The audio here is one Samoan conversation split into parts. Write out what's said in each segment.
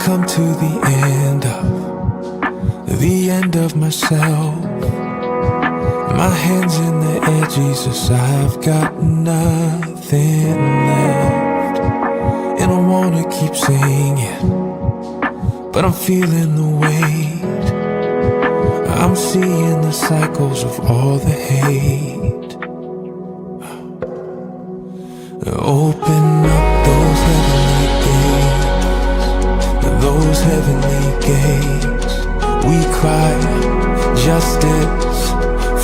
come to the end of the end of myself. My hands in the air, Jesus, I've got nothing left. And I wanna keep singing, but I'm feeling the weight. I'm seeing the cycles of all the hate. Open up those heavenly gates, those heavenly gates. We cry justice,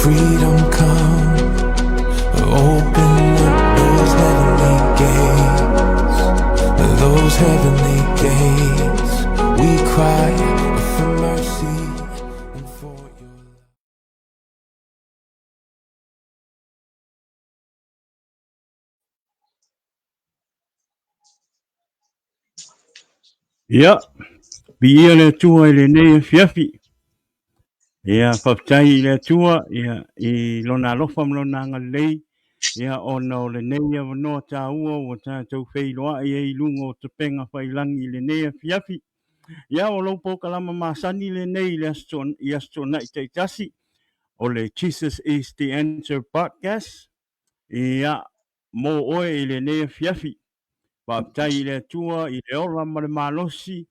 freedom come. Open up those heavenly gates, those heavenly gates. We cry for mercy and for your love. Ia, viia le Atua i lenei afiafi. Ia, faafetai i le Atua ia, i lona alofa ma lona agalelei, ia, ona o lenei avanoa taua ua tatou feiloai ai i luga o tapega faiilagi i lenei afiafi. Ia, o lou polokalama masani lenei i le aso, i Aso Toonai taitasi, o le Jesus is the Answer Podcast. Ia, mo oe i lenei afiafi. Faafetai i le Atua i le ola ma le malosi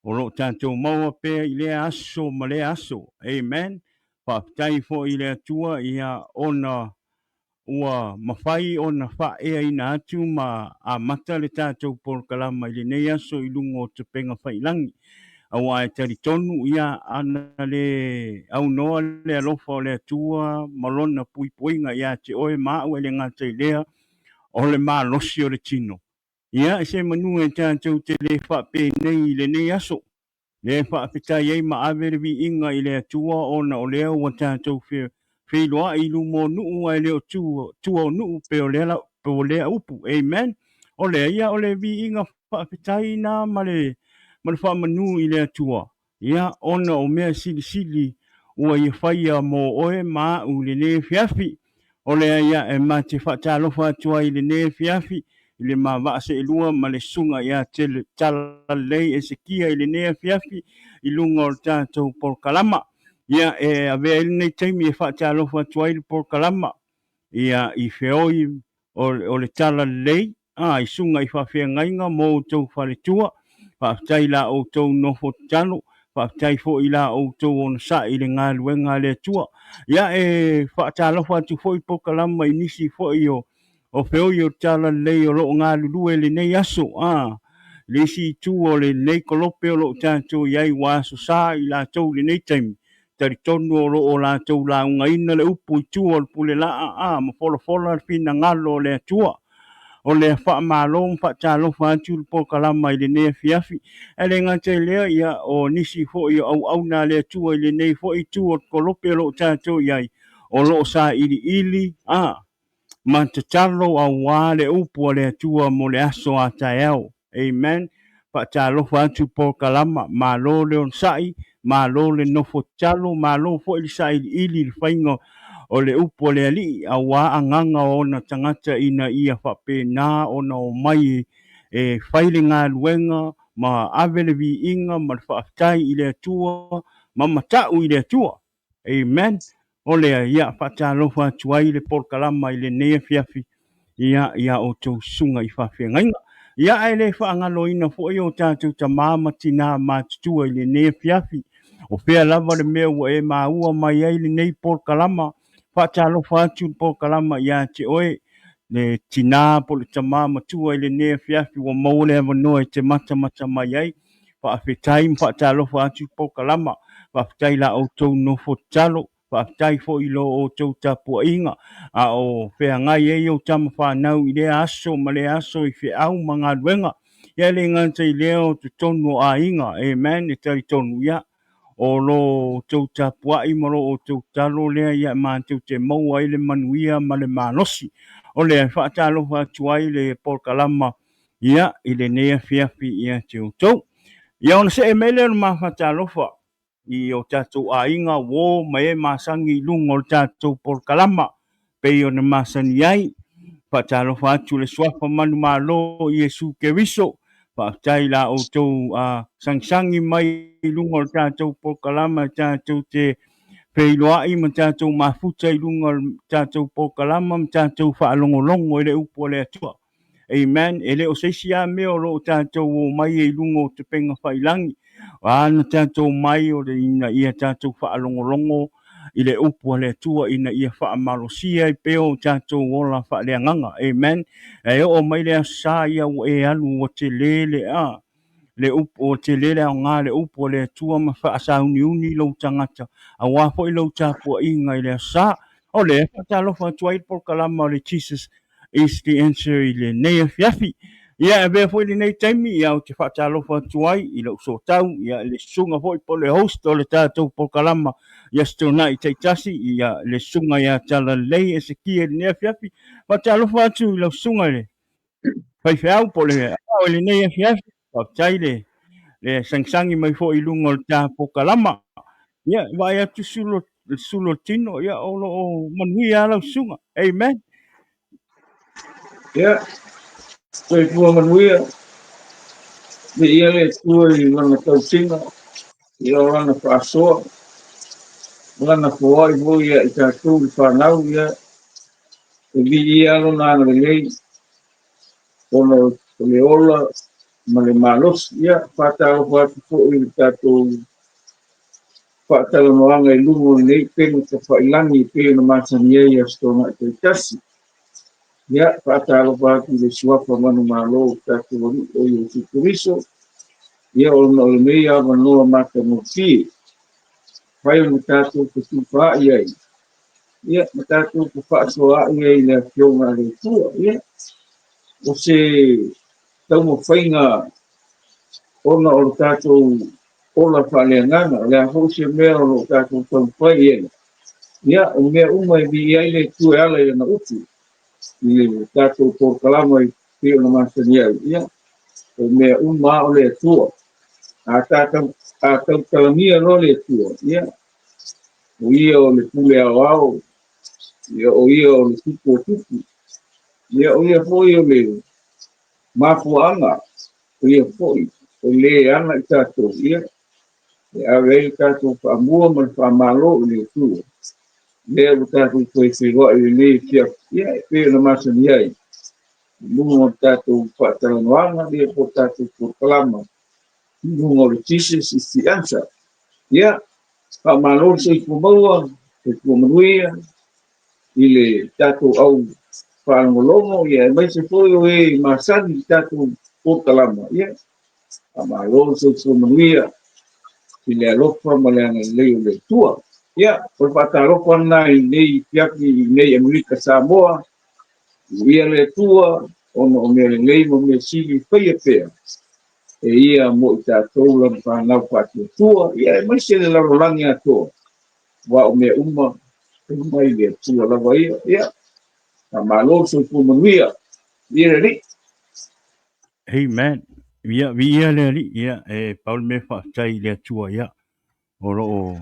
o lo o tatou maua pea i lea aso ma lea aso. Amen. Faafetai foi i le Atua ia ona ua mafai ona faaeaina atu ma amata le tatou polokalama i lenei aso i luga o tapega faiilagi. Aua e talitonu ia ana le aunoa le alofa o le Atua ma lona puipuiga ia te oe ma au e le gata i lea o le malosi o le tino. Ia, e se manu e tatou te le faapenei i lenei aso, lea e faafetai ai ma ave le viiga i le Atua ona o lea ua tatou feiloai i luma o nuu ae le o tua o nuu pe o lea, pe o lea upu. Amen. O lea ia o le viiga faafetai na ma le, ma le faamanu i le Atua. Ia, ona o mea silisili ua ia faia mo oe ma a'u i lenei afiafi. O lea ia e ma te faatalofa atu ai i lenei afiafi i le ma vaa seelua ma le susuga ia Talalelei Esekia i lenei afiafi i luga o le tatou polokalama. Ia, e avea ai lenei taimi e faatalofa atu ai le polokalama ia i feoi o le Talalelei a i susuga i faafeagaiga mo outou faletua. Faafetai i la outou nofo tatalo, faafetai foi i la outou onosai i le galuega a le Atua. Ia e faatalofa atu foi polokalama i nisi foi o feoi o le Talalelei o lo o galulue i lenei aso, a le isi itu o lenei kolope o lo o tatou i ai ua aso sa i latou i lenei taimi. Talitonu o lo o latou laugaina le upu i tua o le pulelaa a ma folafola le finagalo o le Atua. O lea faamalo ma faatalofa atu le polokalama i lenei afiafi. Ae le gata i lea, ia, o nisi foi o auauna a le Atua i lenei foi itu o le kolope o lo o tatou i ai, o lo o sailiili a ma tatalo auā le upu a le Atua mo le aso a taeao. Amen. Faatalofa atu polokalama, malo le onosai, malo le nofo tatalo, malo foi le sailiili i le faiga o le upu a le Alii, auā agaga o ona tagata ina ia faapena ona omai e fai le galuega ma ave le viiga ma le faafetai i le Atua ma mata'u i le Atua. Amen. O lea, ia, faatalofa atu ai le polokalama i lenei afiafi, ia, iā outou susuga i faafeagaiga. Ia, ae le faagaloina foi o tatou tamā ma tinā matutua i lenei afiafi. O fea lava le mea ua e maua mai ai lenei polokalama, faatalofa atu le polokalama ia te oe, le tinā po o le tamā matua i lenei afiafi ua maua le avanoa e te matamata mai ai. Faafetai ma faatalofa atu i polokalama. Faafetai i la outou nofo tatalo. Faafetai foi i lo outou tapuaiga a o feagai ai ou tama fanau i lea aso ma lea aso i feau ma galuega. Ia e le gata i lea o totonu o aiga. Amen. E talitonu ia o lo outou tapuai ma lo outou tatalo lea ia matou te maua ai le manuia ma le malosi. O lea e faatalofa atu ai le polokalama ia i lenei afiafi ia te outou. Ia ona see mai lea o le ma faatalofa i o tatou aiga uo ma e masani i luga o le tatou polokalama pei ona masani ai. Faatalofa atu le suafa manumalo o Iesu Keriso. Faafetai i la outou sagisagi mai i luga o le tatou polokalama e tatou te feiloai ma tatou mafuta i luga o le tatou polokalama ma tatou faalogologo i le upu a le Atua. Amen. E le o se isi lava mea o lo o tatou omai ai i luga o upega tafailagi. A na tatou omai o le ina ia tatou faalogologo i le upu a le Atua ina ia faamalosia ai pea o tatou ola faaleagaga. Amen. E oo mai le Aso Sa ia ua e alu ua tele le a le upu ua tele le aoga le upu a le Atua ma faasauniuni lou tagata aua foi lou tapuaiga i le Aso Sa. O lea e faatalofa atu ai le polokalama o le Jesus is the Answer i lenei afiafi. Ia, e avea foi lenei taimi, ia, ou te faatalofa atu ai i lou sootau, ia, le susuga foi po o le host o le tatou polokalama i Aso Toonai taitasi, ia, le susuga ia Talalelei Esekia i lenei afiafi. Faatalofa atu i lau susuga i le faifeau po o le ao i lenei afiafi. Faafetai le le sagisagi mai foi i luga o le ta polokalama. Ia, vaai atu sulo le sulo o le tino, ia, o lo o manuia lava lau susuga. Amen. Ia, soifua manuia, viia le Atua i lana tausiga, ia o lana faasoa, lana foai foi ia i tatou le fanau, ia, e viia lona agalelei, ona o le ola ma le malosi. Ia, faatalofa atu foi i le tatou faatalanoaga i luga o lenei upega tafailagi e pei ona masani ai i Aso Toonai taitasi. Ia, faatalofa atu i le suafa manumalo o tatou Alii o Iesu Keriso, ia ona o lenei avanoa matagofie, fai ona tatou fetufaai ai, ia, ma tatou fefaasoaai ai i le Afioga a le Atua. Ia, o se taumafaiga ona o le tatou ola faaleagaga, o le a foi se mea o lo o tatou taumafai i ai, ia, o mea uma e viia ai le Atua e ala i lana upu, i le tatou polokalama e pei ona masani ai, ia, o mea uma lava o le Atua. A tatou, a tautalagia loa le Atua, ia, o ia o le pule aoao, ia, o ia o le tupu o tupu, ia, o ia foi o le mafuaaga, o ia foi o le ana i tatou, ia, e ave ai le tatou faamua ma le faamalo i le Atua. Lea ua tatou toe feiloai i lenei afiafi, ia, e pei ona masani ai, i luga o le tatou faatalanoaga, ia, po o le tatou polokalama, i luga o le Jesus is the Answer. Ia, faamalo le soifua maua, soifua manuia, i le tatou au faalogologo, ia, aemaise foi o e masani i le tatou polokalama, ia, faamalo le soifua manuia i le alofa ma le agalelei o le Atua. Ia, o le faatalofa lena i lenei afiafi i nei Amerika Samoa, viia le Atua ona o mea lelei ma mea sili faia pea e ia mo i tatou lana fanau faatuatua, ia, aemaise le lalolagi atoa, aua o mea uma e mai le Atua lava ia. Ia, faamalo le soifua manuia. Viia le Alii. Amen. Ia, viia le Alii. Ia, e pau le mea faafetai i le Atua, ia, o lo o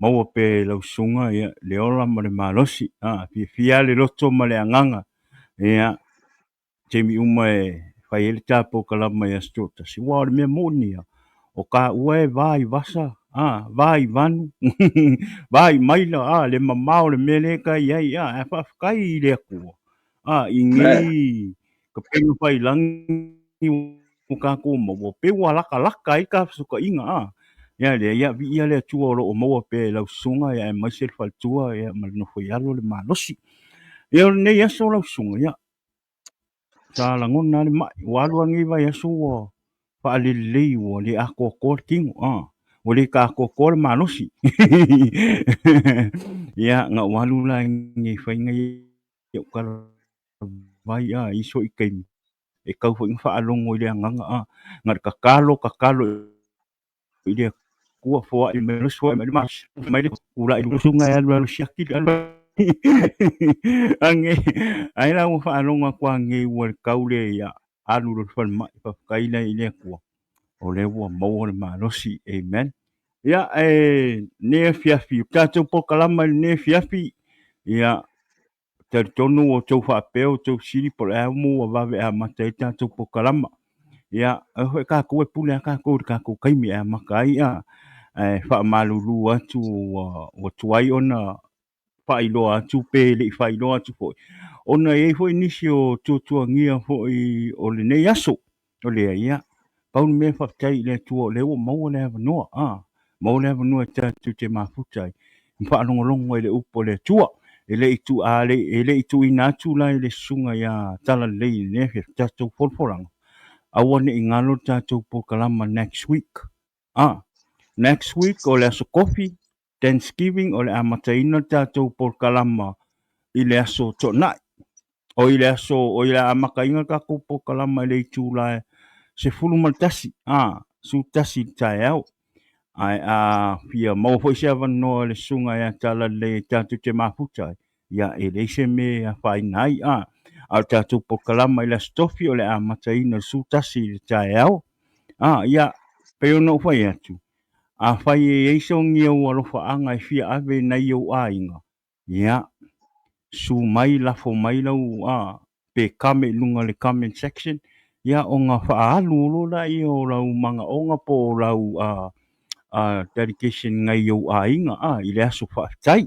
maua pea e lau susuga, ia, le ola ma le malosi. A, fiafia lava le loto ma le agaga. Ia, taimi uma e fai ai le ta polokalama i Aso Toatasi, aua o le mea moni ia, o taua e va i vasa, a, va i vanu, va i maila, a, le mamao o le mea lea e tai ai, a, ae faafetai i le Atua, a, i nei upega tafailagi ua tatou maua, pei ua latalata ai ta fesootaiga, a, ia lea, ia viia le Atua o lo o maua pea e lau susuga, ia aemaise le faletua, ia ma le nofo i alo le malosi. Ia o lenei aso lau susuga, ia, Sa lagona lava le mai, ua alu lava lenei vaiaso ua faalelelei ua le atoatoa le tino, ua le taatoatoa le malosi. Ia, na ou alu la i nei faiga ia ou talavai i isi foi taimi, e tau foi ina faalogo i le agaga, na o le tatalo, tatalo i le Atua, foai mai le foai mai le malosi, mai le tulai le susuga e alu alu siaki le alu ange ai la ua faalogo atu ange ua le tau le ia alu loa i le falemai faafetai la i le Atua o lea ua maua le malosi. Amen. Ia, e lenei afiafi tatou polokalama i lenei afiafi, ia talitonu ua outou faapea ua outou fesili po o le a mo ua vave amata ai le tatou polokalama. Ia, e foi kākou e pule a kākou i le kākou kaimi e amata ai, a, ae faamalulu atu ua tuai ona faailoa atu pe le i faailoa atu foi, ona e i ai foi nisi o tuatuagia foi o lenei aso. O lea, ia, pau le mea faafetai i le Atua o lea ua maua le avanoa, a, maua le avanoa e tatou te mafuta ai ma faalogologo ai i le upu a le Atua. E le i tu, a le, e le i tuuina atu la i le susuga ia Talalelei i lenei afiafi tatou folafolaga, aua ne i galo le tatou polokalama next week. A, next week o le aso Kofi, Thanksgiving o le amataina le tatou polokalama i le aso Toonai. O i le aso, o i le amataina le tatou polokalama i le itula e 11, a, 11 i le taeao. Ae a fia maua foi se avanoa i le susuga ia Talalelei e tatou te mafuta ai, ia e leai se mea e afaina ai, a. A o le tatou polokalama i le aso Tofi o le amataina i le 11 i le taeao. A, ia, pei ona ou fai atu, Afai e i ai so niau alofaaga e fia ave i nai ou aiga, ia, su mai, lafo mai lau, a, pe comment i luga o le comment section, ia, ona faaalu loa lea o lau manaoga po o lau, a, a, dedication i nai ou aiga, a, i le aso faafetai.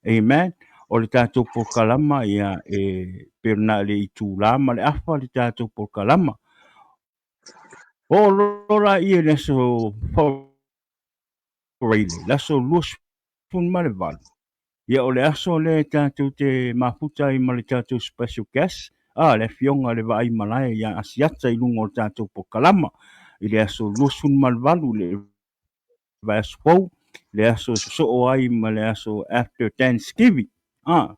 Amen. O le tatou polokalama, ia, e pei ona le itula ma le afa le tatou polokalama. Oo loa laia i le aso Faraile, le aso 28, ia o le aso lea tatou te mafuta ai ma le tatou special guest, a, le afioga i le Vaai Malae ia Asiata i luga o le tatou polokalama i le aso 28 i le vaiaso fou, le aso e sosoo ai ma le aso after Thanksgiving, a,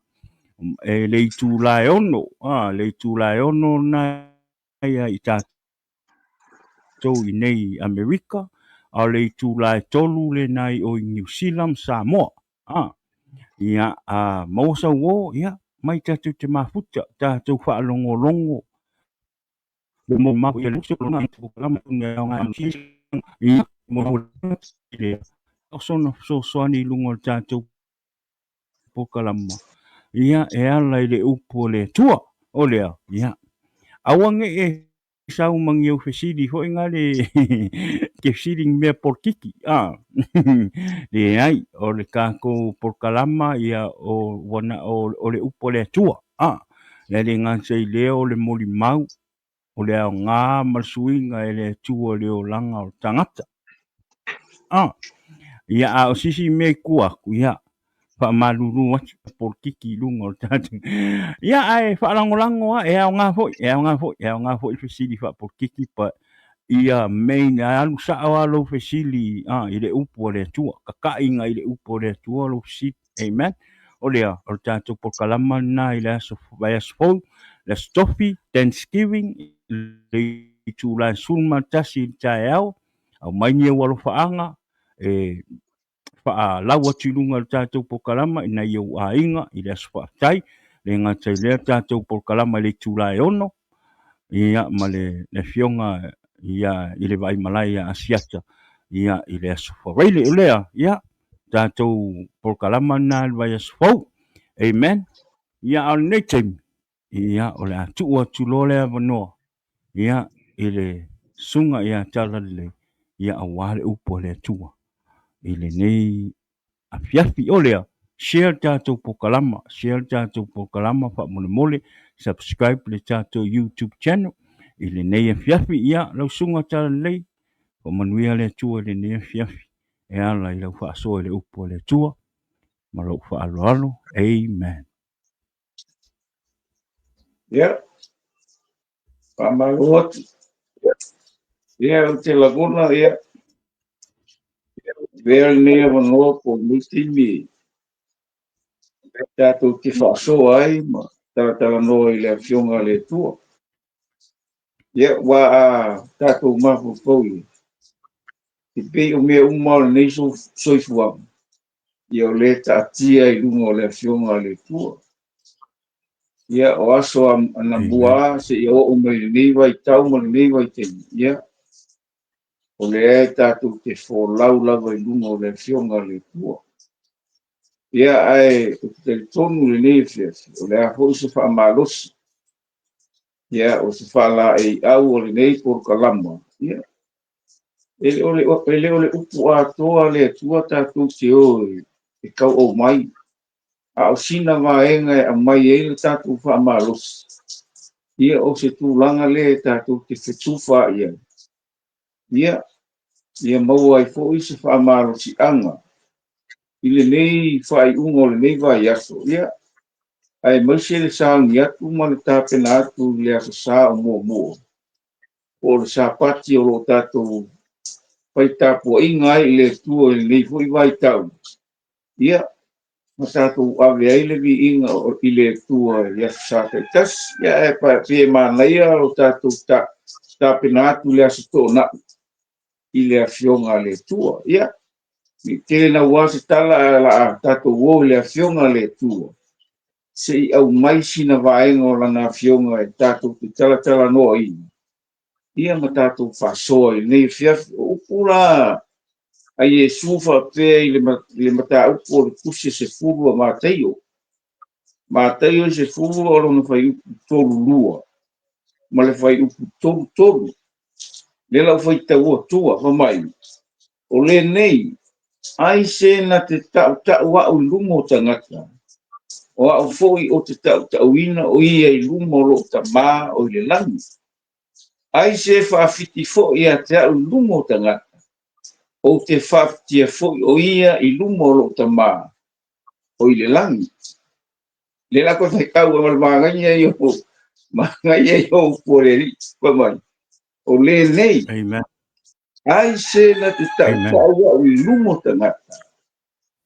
e le itula e 6, a, le itula e 6 lena ia i tatou i nei Amerika, a o le itula e 3 lena i o i Niu Sila ma Samoa. A, ia, a maua sau o, ia, mai tatou te mafuta, tatou faalogologo, mo mau ia luso lona ia mo le o sona fesoasoani i luga o le tatou polokalama, ia, e ala i le upu o le Atua. O lea, ia, aua ne i e sau ma ni au fesili foi na le ke fesili ni mea polokiki, a, leai, o le tatou polokalama, ia, o, ua na, o le upu a le Atua, a, le le gata i lea o le molimau, o le aoga ma le suiga e le Atua i le olaga o le tagata. A, ia, a o sisi mea i tua atu, ia, faamalulu atu polokiki i luga o le tatou. Ia, ae faalagolago lava, e aoga foi, e aoga foi, e aoga foi le fesili faapolokiki, but ia main, alu sao lava lou fesili a, i le upu a le Atua, kakaʻiga i le upu a le Atua lou fesili. Amen. O lea, o le tatou polokalama lena i le aso, vaiaso fou, le aso Tofi, Thanksgiving, le itula e 11 i le taeao, aumai ni ou alofaaga e faalau atu i luga o le tatou polokalama i nai ou aiga i le aso faafetai. Le gata i lea tatou polokalama i le itula e 6, ia, ma le afioga ia i le Vaaimalae ia Asiata ia i le aso Faraile. O lea, ia, tatou polokalama lena i le vaiaso fou. Amen. Ia, a o lenei taimi, ia, o le a tuu atu loa le avanoa, ia, i le susuga ia Talalelei, ia, aua le upu a le Atua i lenei afiafi. O lea, share le tatou polokalama, share le tatou polokalama faamolemole, subscribe le tatou YouTube channel i lenei afiafi. Ia, lau susuga Talalelei, faamanuia le Atua i lenei afiafi e ala i lau faasoa i le upu a le Atua ma lou faaaloalo. Amen. Ia, faamalo atu. Ia, ou te lagona, ia, avea lenei avanoa po o lenei taimi tatou te faasoa ai ma talatalanoa i le Afioga a le Atua. Ia, ua a tatou mafaufau i e pei o mea uma o lenei soifuaga, ia o lea e taatia i luga o le Afioga a le Atua. Ia, o aso anamua seia oo mai i lenei vaitau ma lenei vaitaimi, ia, o lea e tatou te folau lava i luga o le Afioga a le Atua. Ia, ae ou te talitonu i lenei afiafi, o le a foi se faamalosi. Ia, o se faalaeiau o lenei polokalama, ia, e le o le, e le o le upu atoa a le Atua tatou te o e tauau mai, a o sina vaega e aumai ai le tatou faamalosi, ia, o se tulaga lea e tatou te fetufa i ai. Ia, ia maua ai foi se faamalosiaga i lenei faaiuga o lenei vaiaso, ia, aemaise le sauni atu ma le tapena atu i le Aso Sa o muamua, po o le Sapati o lo o tatou fai tapuaiga ai i le Atua i lenei foi vaitau, ia, ma tatou ave ai le viiga i le Atua i Aso Sa taitasi. Ia, ae pei e manaia lo tatou tapena atu i le Aso Toonai i le Afioga a le Atua. Ia, ne i tele naua se tala, ae o le a tatou o i le Afioga a le Atua, se i aumai sina vaega o Lana Afioga e tatou te talatalanoaina, ia ma tatou faasoa i lenei afiafi. O upu la a Iesu faapea i le mataupu o le tusi e 10 a Mataio. Mataio e 10 o lona fuaiupu 32 ma le fuaiupu 33. Lea la ua faitau atua, fai mai, o lenei, ai se na te tautau au i luma o tagata, o au foi o te tautauina o ia i luma o lou Tamā o i le lagi. Ai se faafiti foi ia te au i luma o tagata, ou te faafitia foi o ia i luma o lou Tamā o i le lagi. Le la koe faitau e ma le magaia i o magaia i o upu o le Alii, fai mai, o lenei, Amen. ai se na te Amen. tautau au i luma o tagata,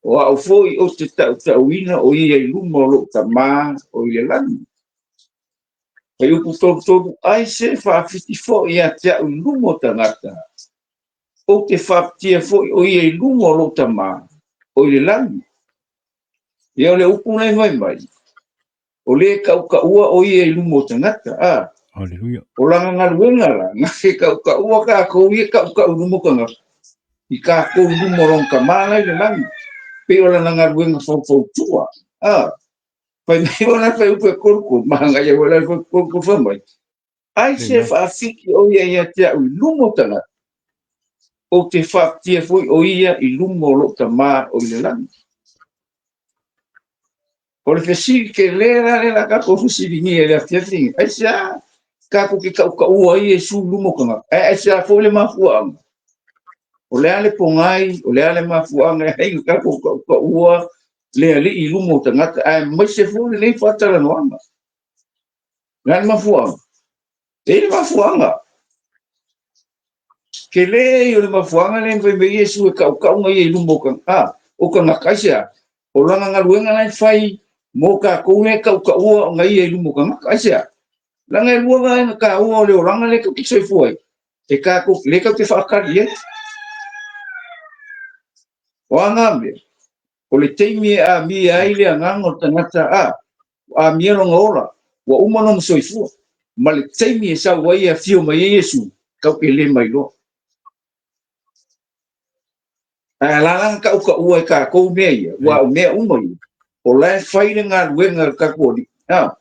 o au foi o te tautauina o ia i luma o lou Tamā o i le lagi. Fuaiupu 33, ai se faafiti foi ia te au i luma o tagata, ou te faafitia foi o ia i luma o lou Tamā o i le lagi. Ia o le upu nei fai mai, o le kaukaua o ia i luma o tagata, a. Hallelujah. O lana galuega la, na te kaukaua kākou ia kaukau i luma o tagata, i kākou i luma o lona Tamā la i le lagi. Pei o lana galuega faufautua, a. Fai mai ona fai upu e 33, magaia foi la le 33 fai mai, ai se Amen. faafiti o ia ia te au i luma o tagata, ou te faafitia foi o ia i luma o lou Tamā o i le lagi. O le fesili tele la lea la tatou fesiligia i le afiafi lenei, aisea tatou te tautaua ai Iesu i luma o tagata? Ae aisea foi le mafuaaga? O le a le pogai, o le a le mafuaaga e ai na tatou tautaua le Alii i luma o tagata, aemaise foi lenei faatalanoaga? O le a le mafuaaga? E i ai le mafuaaga. Tele ia o le mafuaaga lea na fai mai ai Iesu e tautau ia i luma o tagata, o tagata, aisea? O lana galuega la e fai mo tatou lea e tautaua ona ia i luma o tagata, aisea? Leaga e lua vaega taua o le olaga lea tatou te soifua ai, e tatou, lea tatou te faatali i ai. O a ngā mea? O le taimi e amia ai le agaga o le tagata, a, ua amia lona ola, ua uma lona soifua, ma le taimi e sau ai e afio mai ai Iesu, tatou te le mailoa. Ae ala la ona tautaua e tatou mea ia, ua o mea uma ia, o la e fai le galuega a le tatou Alii, a,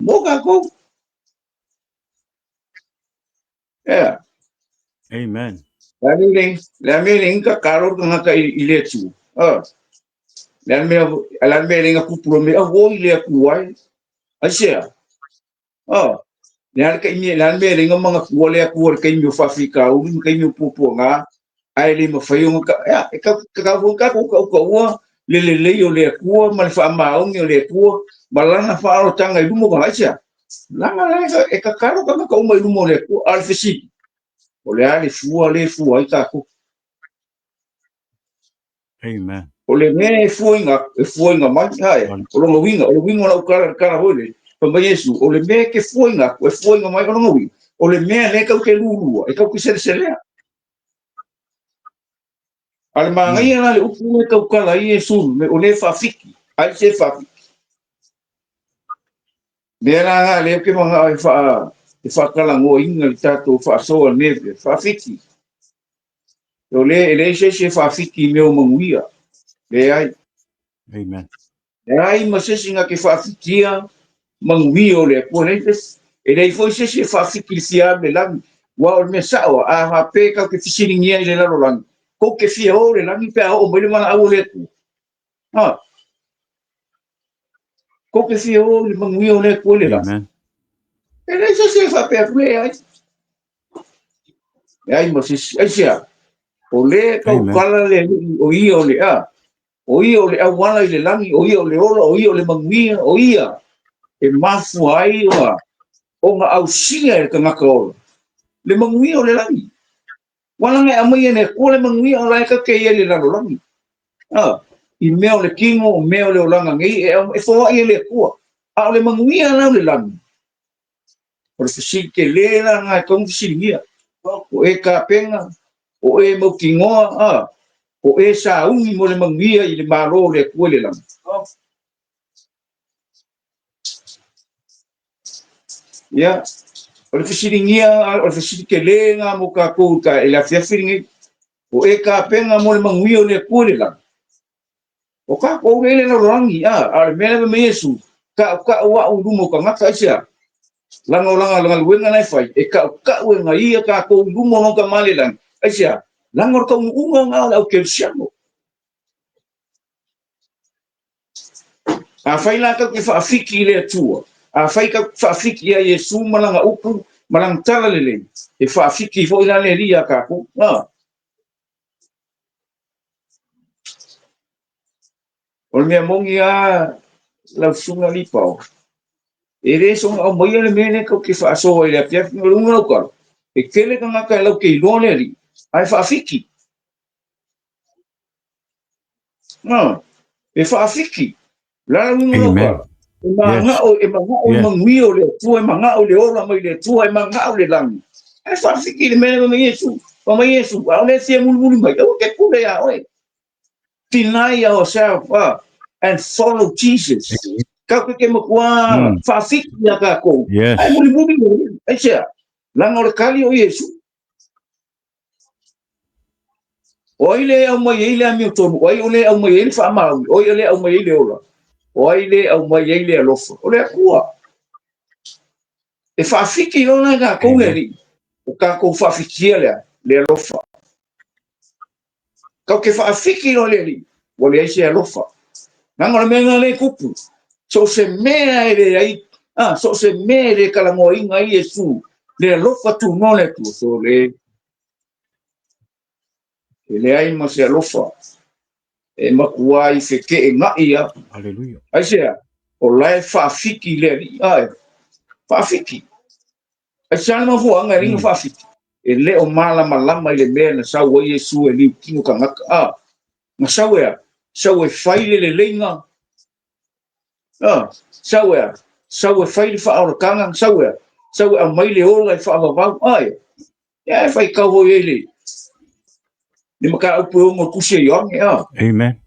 mo tatou. Ea. Amen. Le a mea le a mea e le tatalo le tagata i le Atua? A. Le a mea, le a mea e le tupu le mea, oi le Atua ai. Aisea? A. Le a le taimi, le a le mea e le manatua le Atua i le taimi o faafitauli ma taimi o puapuaga, ae le mafai ona ta, ea, e tau, tatau foi ona tatou tautaua le lelei o le Atua ma le faamaoni o le Atua ma lana faaolataga i luma o tagata. Aisea? Leaga la e tatalo tagata uma i luma o le Atua, a o le fesili, o le a le fua lea e fua ai tatou? Amen. O le mea e fuaina, e fuaina mai, ae, o lona uiga, o le uiga o lau tala, le tala foi lele, fai mai Iesu, o le mea e te fuaina atu, e fuaina mai, o lona uiga, o le mea lea e tatou te lulua, e tatou te seleselea. A le manaia la le upu lea e tautala ai Iesu, o lea e faafiki, ai se faafiki. Mea la na lea ou te manao e faa e faatalanoaina le tatou faasoa nei mea, faafiki. O le e leai se isi e faafiki i mea o manuia. Leai. Amen. Leai ma se isi na te faafikia manuia o le Atua. Leai se isi. E leai foi se isi e faafiki i le fia alu i le lagi, aua o le mea sao, a faapea tatou te fesiligia i le lalolagi, tou te fia o i le lagi pe a oo mai le valaau o le Atua? A. Tou te fia o i le manuia o le Atua i le lagi? Amen. E leai se isi e faapea atu, leai. Leai ma se isi. Aisea? O lea e tautala le Alii o ia o le a? O ia o le auala i le lagi, o ia o le ola, o ia o le manuia, o ia e mafua ai ona ausia e le tagata ola le manuia o le lagi. Ua laga e aumaia e le Atua le manuia o la e tatou te i ai i le lalolagi. A, i mea o le tino, o mea o le olaga nei, e foai e le Atua. A o le manuia la o le lagi, o le fesili tele la lena e tatau ona fesiligia. O e tapena, o e mautinoa, a, o e sauni mo le manuia i le Malo o le Atua i le lagi. Ia, o le fesiligia, o le fesili tele lena mo tatou i le afiafi lenei. O e tapena mo le manuia o le Atua i le lagi. O tatou lea i le lalolagi, a, a o le mea lea fai mai Iesu, tautau au i luma o tagata, aisea? Leaga o lana galuega la e fai, e tautau e gaia tatou i luma o lona Tama i le lagi, aisea? Leaga o le taunuuga lena o le aukerisiano. Afai la tatou te faafiki i le Atua, afai tatou te faafiki ia Iesu ma lana upu ma lana talalelei, e faafiki foi la le Alii ia tatou. A. O le mea moni lava lau susuga Lipao, e le soona aumaia le mea lea tatou te faasoa i le afiafi ma luga lau tala, e tele tagata e latou te iloa le Alii, ae faafiki. A, e faafiki. O le a le uiga o lau tala? E manao, e manao i le manuia o le Atua, e manao i le ola mai le Atua, e manao i le lagi. Ae faafiki i le mea lea fai mai Iesu, fai mai Iesu, a o lea e fia mulimuli mai, aua te pule ia oe. Deny ourselves and follow Jesus. Tatou te matua faafiki ia tatou. Ae mulimuli, aisea? Leaga o le tali o Iesu. O ai le aumai ai le amiotonu? O ai o le aumai ai le faamaoni? O ai o le aumai ai le ola? O ai le aumai ai le alofa? O le Atua. E faafiki loa la tatou le Alii, o tatou faafikia lea, le alofa. Tatou te faafiki loa le Alii, ua leai se alofa. Leaga o le mea lena lea e tupu. So o se mea e leai, a, so o se mea e le talanoaina ai Iesu, le alofa tunoa o le Atua, sole. E leai ma se alofa. E matua i feteenai lava. Aleluia. Aisea? O la e faafiki le Alii. A, e faafiki. Aisea le mafuaaga e alii ona faafiki? E le o malamalama i le mea na sau ai Iesu e liu tino tagata. A, na sau e a? Sau e fai le leleiga. A, sau e a? Sau e fai le faaolataga. Sau e a? Sau e aumai le ola e faavavau. A, e. Ia e faitau foi ai le mataupu e ono o Tusi a Ioane, a. Amen.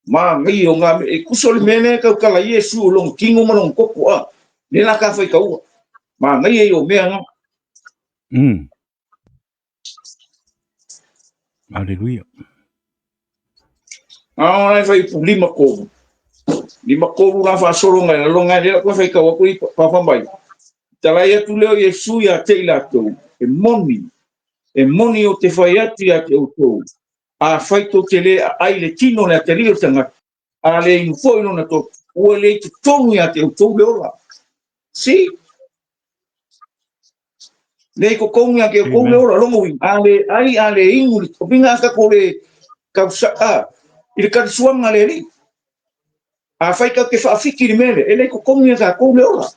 Manaia o ngā mea. E tusa o le mea lea e tautala ai Iesu o lona tino ma lona toto, a. Lea la ka faitaua. Manaia ia o mea ngā. Aleluia. A o la e fai upu 53. 53 la faasologa i lalo ngai lea koe faitau atu i papa mai. Talai atu lea o Iesu ia te i latou, e moni, e moni ou te fai atu ia te outou, afai tou te le aai i le tino o le atalii o le tagata, a le inu foi lona toto, ua le i totonu ia te outou le ola. See? Le i totonu ia te outou le ola, lona uiga, a le ai, a le inu, le uiga a tatou le tausa, a, i le kalisuaga a le Alii. Afai tatou te faafiki i le mea lea, e le i totonu ia tatou le ola.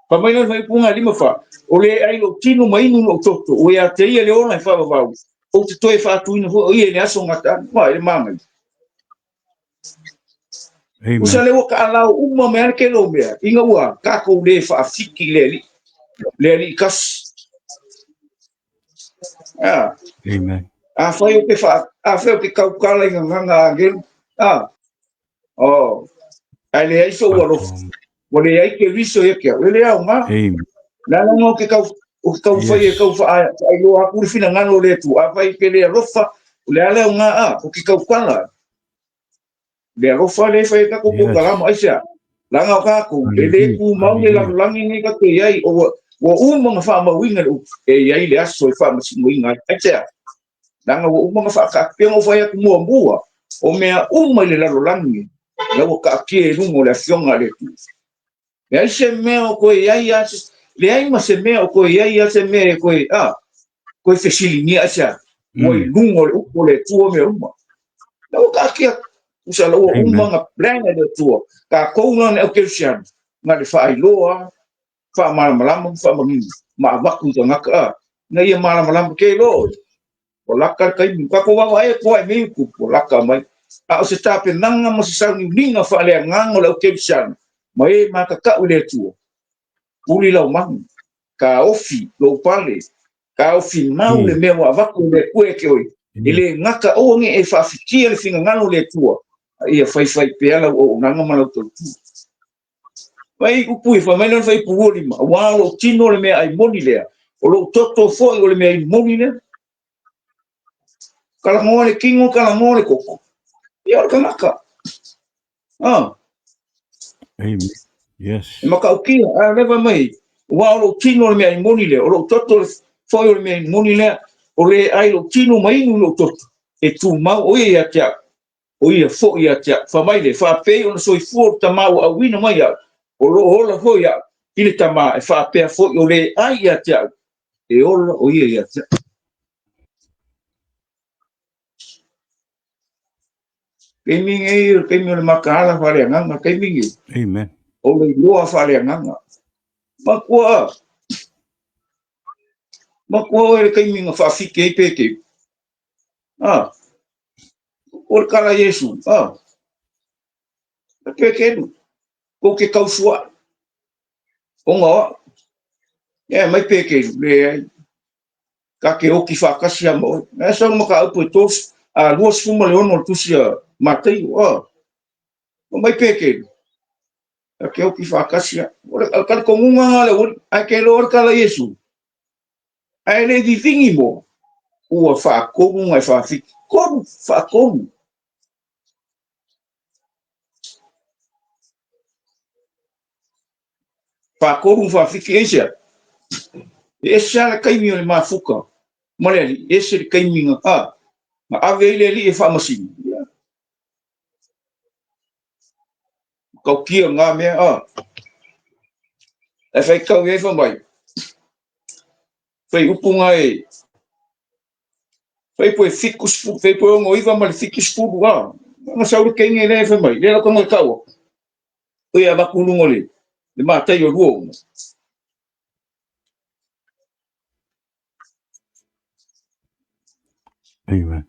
Fai mai la le faaiupuga 54, o le ai lou tino ma inu lou toto, ua ia te ia le ola e faavavau, ou te toe faatuina foi o ia i le aso gata ane. Ua, e le manaia. Amen. Usa le ua kaalau uma mai lava le tele o mea, ina ua tatou le faafiki i le Alii, le Alii tasi. Ah. Amen. Afai ou te faa, afai ou te tautala i gagana agelu, ah. Oh. Ae leai sou alofa. Ua leai Keriso ia te au. E le aoga. Amen. Le ala lena ou te tau, ou te taumafai e Yes. tau faailoa atu le finagalo o le Atua. Afai e te le alofa, o le a le aoga a, ou te tautala. Le alofa lea e fai ai tatou Yes. polokalama, aisea? Leaga o tatou, e le Aleluia. tumau le Aleluia. lalolagi lenei tatou te i ai, ua uma ona faamauina le upu, e i ai le aso e faamasinoina ai. Aisea? Leaga ua uma ona faataatia, ona ou fai atu muamua, o mea uma i le lalolagi, la ua taatia i luga o le Afioga a le Atua. Leai se mea o toe i ai lava se, leai ma se mea o toe i ai lava se mea e toe, a, toe fesiligia aisea? Ua i luga o le upu o le Atua mea uma. La ua taatia, tusa la ua uma Amen. ona plan e le Atua. Tatou la le aukerisiano, na le faailoa, faamalamalama ma faamanino, ma avatu i tagata, a, ina ia malamalama ke iloa oe. Ua lata le taimi. Tatou vaavaai atu lava i mea ia tupu, ua lata mai. A o se tapenaga ma se sauniuniga faaleagaga o le aukerisiano, ma e matatau i le Atua, puli lau manu, taofi lou pale, taofi mau le mea ua avatu e le Atua ia te oe. E le gata aua ne i e faafitia le finagalo o le Atua, a ia faifai pea lau auaunaga ma lau tautua. Fai upu i fai mai lona fuaiupu 25, aua o lou tino o le meaai moni lea, o lou toto foi o le mea inu moni lea. Talanoa le tino, talanoa le toto. Ia o le tagata. Ah. Amen. Yes. E matautia, a lea fai mai, aua o lou tino o le meaai moni lea, o lou toto foi o le mea inu moni lea, o le ai lou tino ma inu i lou toto, e tumau o ia ia te au. O ia foi ia te au. Fai mai le, faapei ona soifua le Tama ua auina mai au, o lo o ola foi au i le Tama, e faapea foi o le ai ia te au, e ola o ia ia te au. Taimi nei, o le taimi o le mataala faaleagaga, taimi nei. Amen. O le iloa faaleagaga. Matua, matua oe le taimi na faafiti ai Peteru. Ah, o le kala Iesu, ah, e Peteru, kou te tausuaʻi, ona o au. Ea mai Peteru, leai, ta te oti faatasi lava ma oe. Na e sau le mataupu e 26 o le tusi a Mataio, ah, fai mai Peteru, ta te oti faatasi lava. O le talitonuga lena o le aualii, ae te iloa le tala Iesu, Ae le vivigi mo, ua faatonu na e faafiki. Tonu, faatonu. Faatonu ma faafiki, aisea? E ese lava le taimi o le mafuta ma le alii, ese le taimi na, a, na ave ai le alii e faamasino. Ia. Tautia ngā mea, a. E whai kau e wha mai. Whai upu ngā e. Whai poe 70, whai poe 69 ma le 70, a. Nga sau le kenge lea e whai mai. Lea lau kanga kaua. Oia avaku lunga le, le mātai o lua ona. Amen.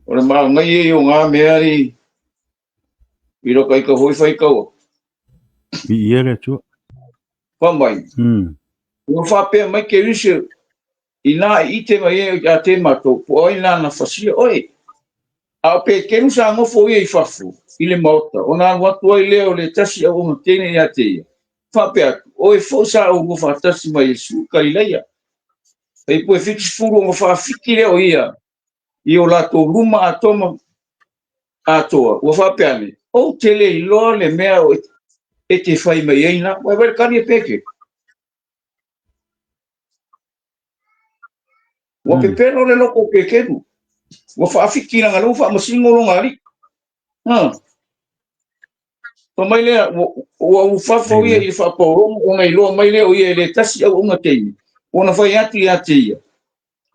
O le maangai e o ngā mea i i roka i ka hoi whai kaua. I ia le Atua. Wha mai. Ua whapea mai ke risi i nā i ite mai e a te matou, po ai nāna whasia oe. A o Peteru sa nofo ia i fafo, i le maota, ona alu atu ai lea o le tasi auauna teine ia te ia, faapea atu, Oe foi sa oulua faatasi ma Iesu i Kalilaia. E poe 70 ona faafiki lea o ia i o latou luma atoa ma atoa, ua faapea ane, Ou te le iloa le mea o e te fai mai ai na. Ua vai le kali e Peteru. Ua pepelo le loko o Peteru. Ua faafiki langa lea ua faamasino lona alii. Ha. Fai mai lea, ua ufafo ia i le faapaologo ona iloa mai lea o ia e le tasi auauna teine, ona fai atu ia te ia,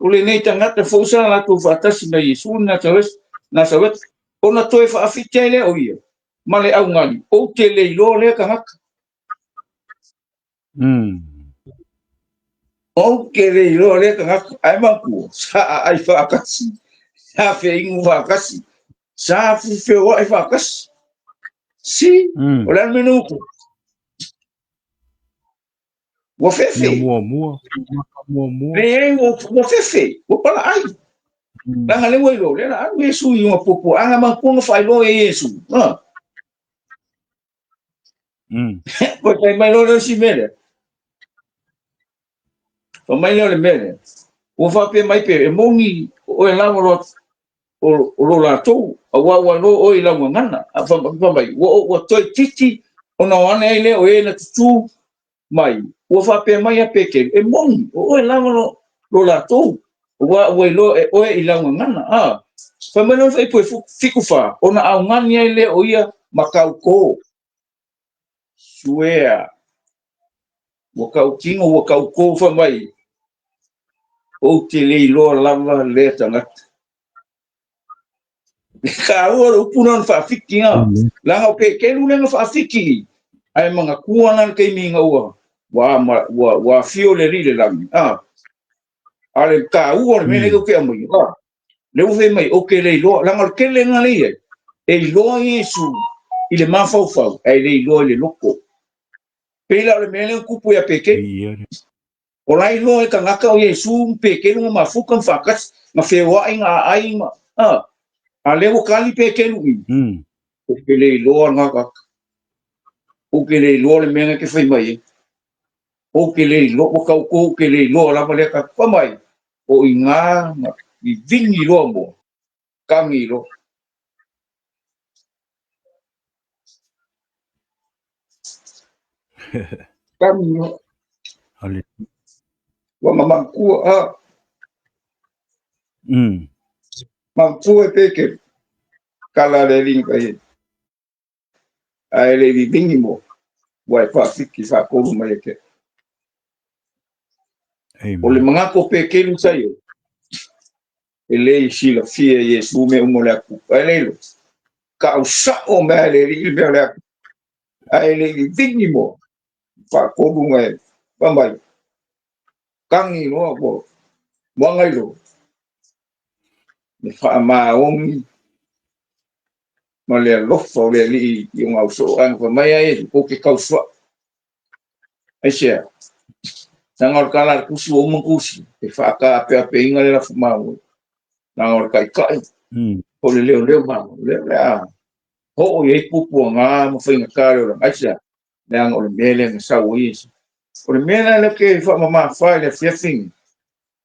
O lenei tagata foi sa latou faatasi ma Iesu i Nasareta, ona toe faafiti ai lea o ia ma le augali, Ou te le iloa lea tagata. Ou te le iloa lea tagata, ae manatua, sa aai faatasi, sa feinu faatasi, sa feoai faatasi. Si, o le a le mea na utu? Ua fefe. Ia muamua, maka muamua. Leai, ua fefe, ua palaai. Leaga lea ua iloa, lea la alu Iesu i ona puapuaga manatua na faailoa e Iesu. Ha. Koe fai mai loa lea o si mea lea. Fai mai lea o le mea lea. Ua faapea mai pe, e moni oe lava loa. o lo latou, auā ua iloa oe i lau gagana. A fai mai, ua toeitiiti ona o ane ai lea o e na tutū mai, ua faapea mai ia Peteru, e moni, o oe lava lo latou, auā ua iloa e oe i lau gagana. A fai mai lona fuaiupu e 74, ona augani ai lea o ia ma tautō. Swear. Ua tautino, ua tautō fai mai, ou te le iloa lava lea tagata. E taua le upu lea na faafiki na. Leaga o Peteru lea na faafiki ae manatua la le taimi ina ua ua ua, ua afio le Alii i le lagi. A a le taua o le mea lea ou te aumaia. A lea ua fai mai ou te le iloa, leaga o le tele na lea i ai. E iloa Iesu i le mafaufau ae le iloa i le loto. Pei la o le mea lea na tupu ia Peteru. O la e iloa e tagata o Iesu ma Peteru na mafuta ma faatasi, na feoai na aai ma, a, a lea ua tali Peteru i, ou te le iloa lena tagata. Ou te le iloa le mea na e te fai mai ai. Ou te le iloa, ua tau ou te le iloa lava lea tagata. Fai mai, o i ina na vivini loa moa, tagi loa. Tagi loa. Ua mamatua a. Mamatua e Peteru. Tala le alii na fai ai. Ae le i vivini mo, ua e faafiki faatolu mai e te. O le manatu o Peteru sa i ai, e le i silafia e Iesu mea uma o le atu. Ae le iloa, tau sao mea e le alii le mea o le atu. Ae le i vivini mo, faatolu na e fai mai, tagi loa ua agai loa. Le faamaoni ma le alofa o le Alii i ona ausoo, ae na fai mai ai, kou te tausoa. Aisea? Leaga o le tala a le tusi ua uma ona tusi, e faataapeapeina le lafo Malo. Leaga o le taitai, o le leoleo Malo, lea o le a oo i ai puapuaga ma faigata le olaga. Aisea? Leaga o le mea lea na sau ai Iesu. O le mea la lea ou te faamamafa i le afiafi lenei,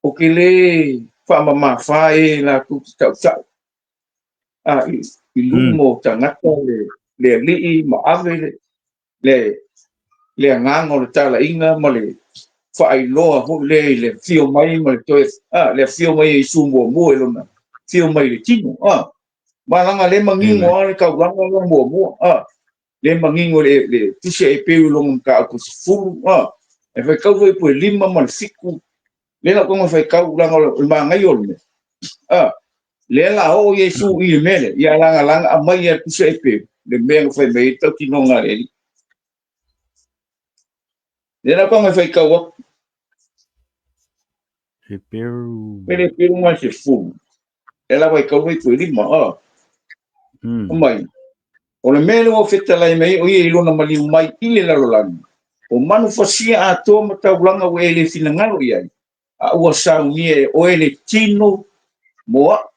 ou te le faamamafa e latou te tautau a i luma o tagata le alii ma ave le agaga o le talaiga ma le faailoa foi lea i le afio mai ma le toe a le afio mai o Iesu muamua i lona afio mai i le tino a ma leaga le manino lava le taulaga la muamua a le manino le tusi a Eperu i lona mataupu 10 a e faitau foi po e 5 ma le 7 lea la ou faitau leaga o le manaia o le mea a lea la oo Iesu i le mea lea ia lagalaga aumai e le tusi a Eperu le mea na fai mai ai le tautinoga a le Alii. Lea la ou faitau atu. Eperu. Pele Eperu mai se fulu. E la faitau foi po e 5 a. Mai. O le mea lea ua fetalai mai o ia i lona maliu mai i le lalolagi, o manufasia atoa ma taulaga ua e le finagalo i ai, a ua saunia e oe le tino mo au.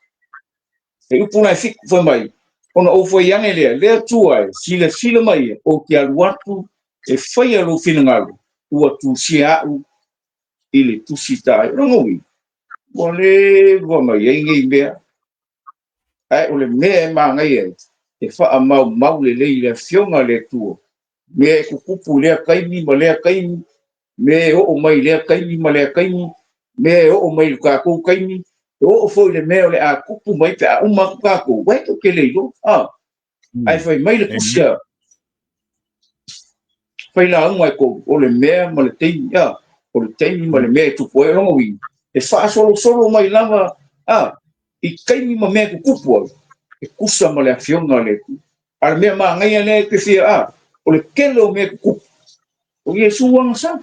E upu la e 7 fai mai, ona ou fai ane lea, le Atua e, silasila mai ia, ou te alu atu e faia lou finagalo, ua tusia au i le tusi tae. O lona uiga, ua leva ona i ai nei mea, ae o le mea e manaia ai, e faamaumau lelei i le Afioga a le Atua, mea e tutupu i lea taimi ma lea taimi, mea e oo mai i lea taimi ma lea taimi, mea e oo mai i le tatou taimi, e oo foi i le mea o le a tupu mai pe a uma atu tatou, uae tou te le iloa. A, ae fai mai le tusi a failauga e 3, o le mea ma le taimi, a, o le taimi ma le mea e tupu ai. O lona uiga, e faasolosolo mai lava a i taimi ma mea e tutupu ai, e tusa ma le Afioga a le Atua. A le mea manaia lea e te fia a, o le tele o mea e tutupu, o Iesu agasala.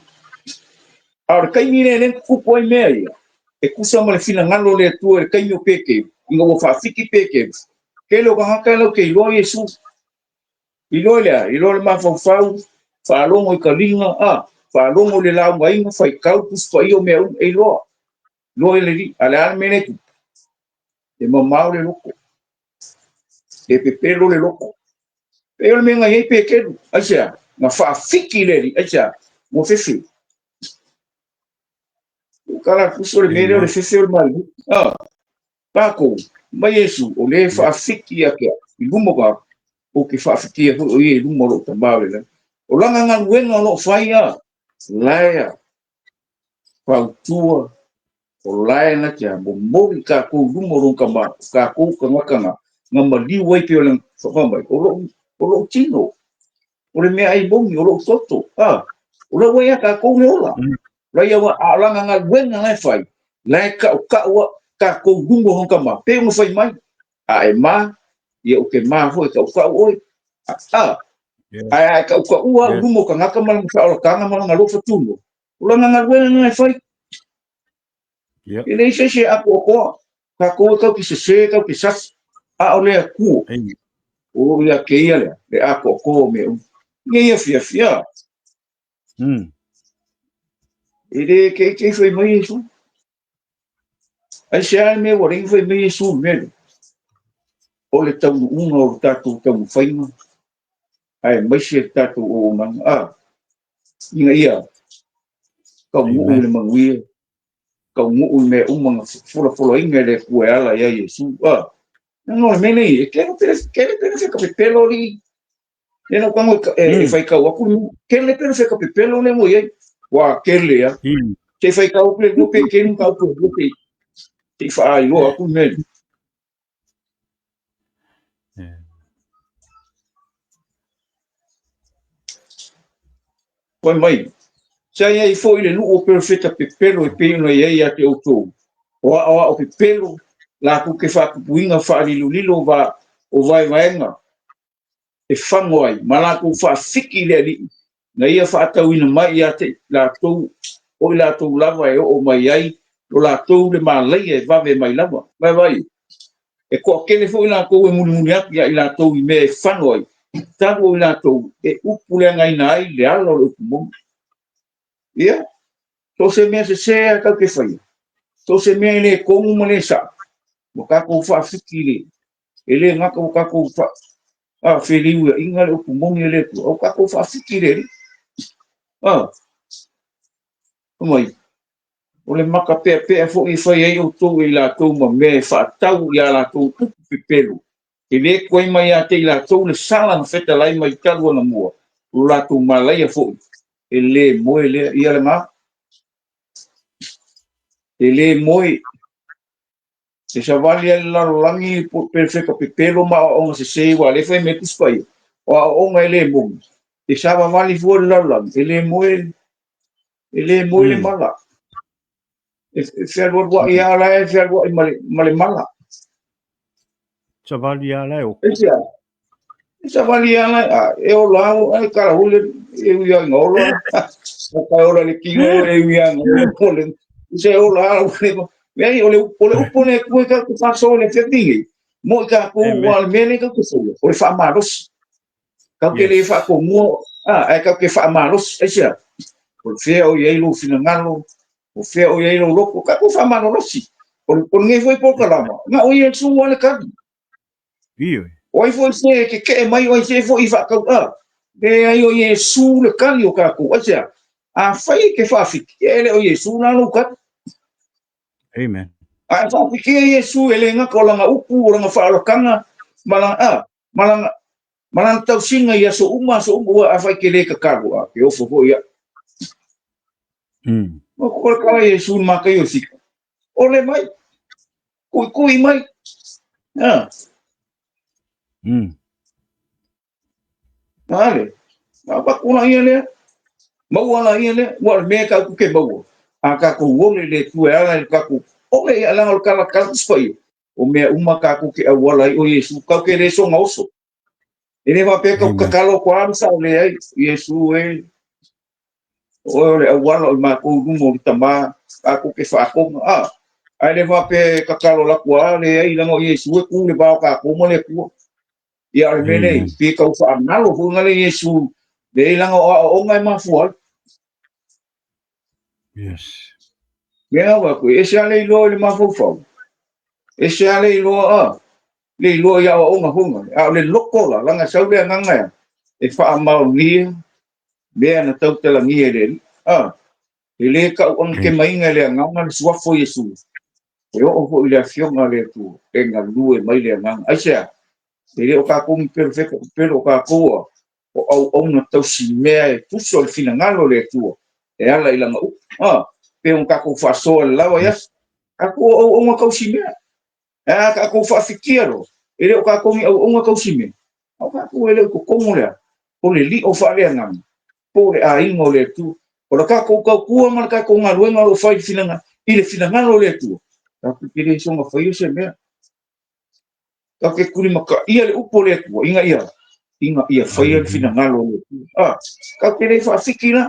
A o le taimi lea e tutupu ai mea ia, e tusa ma le finagalo o le Atua i le taimi o Peteru, ina ua faafiki Peteru, tele o tagata e lau te iloa Iesu. Iloa lea, iloa le mafaufau, faalogo i taliga, a, faalogo i le laugaina, faitau, Tusi Paia o mea uma, e iloa. Iloa i le Alii. A o le a le mea lea e tupu? E mamao le loto. E pepelo le loto. E o le mea na i ai Peteru, aisea? Na faafiki le Alii, aisea? Ua fefe. O tala tusi o le mea lea o le fefe o le maliu. Ah. Kākou, ma Iesu, o lē faafiki ia te au i luma o ka ou te faafikia foi o ia i luma o lou Tamā o le lagi. O lana galuega o lo o fai a, lae a fautua, o lae na te a momoli i kākou i luma o lona Tamā, o kākou tagata na, na maliu ai pei o le fai mai, o lou, o lou tino, o le meaai moni, o lou toto, a, o la ua ia kākou le ola. La ia ua, a o lana galuega la e fai, la e kaʻukaʻu a kākou i luma o lona Tamā, pei ona fai mai, a e mā, ia ou te mā foi e kaʻukaʻu ʻoe. A, a, ae a e kaʻukaʻua au luma o kanaka ma lana faaolataga ma lana alofa tuno, o lana galuega lena e fai. E leai se isi e ʻākoakoa, kākou e kau ke sesē, kau ke sasi, a o le Akua, o ia kēia lea, le ʻākoakoa o mea uma. Ngeia fiafia. E le keikei fai mai Iesu. Aisea le mea ua leai fai mai Iesu i le mea lea? O le taunuuga o le tatou taumafaiga aemaise le tatou auaunaga, a, ina ia taunuu i le manuia, taunuu i mea uma na folafolaina e le Atua e ala ia Iesu. A, leaga o le mea lenei, e kele pele, kele pele feka pepelo alii. E lau tago e faitau atu le mea. Kele pele feka pepelo lea ua i ai. Ua kele a. Se i faitau atu le lua pe telu mataupu e lua se i faailoa atu le mea lea. Fai mai, sa i ai foi le nuu o perofeta pepelo e pei ona i ai ia te outou, o aoao pepelo, latou te faatupuina faalilolilo va o vaevaega e fago ai ma latou faafiki i le Alii na ia faatauina mai ia te latou o i latou lava e oo mai ai lo latou le malaia e vave mai lava. Vaevae, e toatele foi latou e mulimuli atu ia i latou i mea e fano ai, talu o i latou e upu leagaina ai le ala o le upu moni. Ia, so o se mea sesē lava tatou te faia, so o se mea e le tonu ma le sao, ua tatou faafiki i le E le gata ua tatou faafeliuiaina le upu moni a le Atua, a ua tatou faafiki i le Alii. A, fai mai, o le maka peapea foi e fai ai outou e i latou ma mea e faatau i a latou upu pepelo, e le tuai mai ia te i latou le sala na fetalai mai talu anamua, lo latou malaia foi, e le moe lea. Ia lena, e le moe. E savali ai le lalolagi perofeta pepelo ma aoaoga sesē, aua o lea e fai mai Tusi Paia, o aoaoga e le moni, e savavali fua le lalolagi, e le moe, e le moe le mala. E fealualuai lava la e fealuai ma le mala. Savali lava la e oku. Aisea? E savali lava la, a, e ola au, ai kala hule, e ui ai ola. O ka ola le kino, e ui ai ola. Se ola au, leai, o le upu le Atua e tatou te faasoa i le afiafi nei, mo i tatou, aua o le mea lea tatou te faia, o le faamalosi. Tatou te le faatomua, ae tatou te faamalosi. Aisea? O fea o i ai lou finagalo, o fea o i ai lou loto, tatou faamalolosi. O lenei foi polokalama, na o Iesu lava le tali. O ai foi se e kekeʻe mai, o ai se foi i faatau'a? Leai, o Iesu le tali o tatou. Aisea? Afai e te faafiki, e le o Iesu la lou tali. Amen. A e faafikia Iesu e le gata o lana upu, o lana faaolataga, ma lana, a, ma lana, ma lana tausiga i aso uma, aso uma, ua afai te le tatalo, a, ke ofo foi ia. O ko le kala Iesu i Mataio e fika. Ole mai, kuikui mai. A. Ale, avatu la ia lea, maua la ia lea, ua o le mea tatou te maua. A tatou ole i le Atua e ala i le tatou ole ia leaga o le tala tala Tusi Paia, o mea uma tatou te auala ai o Iesu, tatou te le soga oso. E le faapea tatou tatalo atu lava sa leai, Iesu e, o oe o le auala o i matou i luma o le Tamā, tatou te faatoga. A, ae le faapea e tatalo atu lava, leai, leaga o Iesu e tu i le va o tatou ma le Atua. Ia, o le mea lea, pe tau faagalo foi na le Iesu, leai, leaga o aoaoga e mafua ai. Yes. Mea au atu, e ese lava le iloa i le mafaufau, ese lava le iloa, a, le iloa i aoaoga foi na, a o le loto la, leaga e sau le agaga e, e faamaonia mea na tautalagia e le Alii. A, e le tauagatemaina e le agaga le suafa o Iesu. E oo foi i le Afioga a le Atua, e galue mai le Agaga. Aisea? E le o tatou ni perofeta pepelo, o tatou a o auauna tausimea e tusa o le finagalo o le Atua e ala i lana upu. A, pe ona tatou faasoa i le lawa i aso. Tatou o auauna tausimea. Ae a tatou faafikia loa, e le o tatou ni auauna tausimea, a o tatou e le o i totonu o le a? O le lio faaleagaga, po o le aiga o le Atua. O le tatou tautua ma le tatou galuega o lo o fai i le finagalo o le Atua, tatou te le soona faia se mea. Tatou te tulimataia le upu o le Atua ina ia faia le finagalo o le Atua. A, tatou te le faafiki la.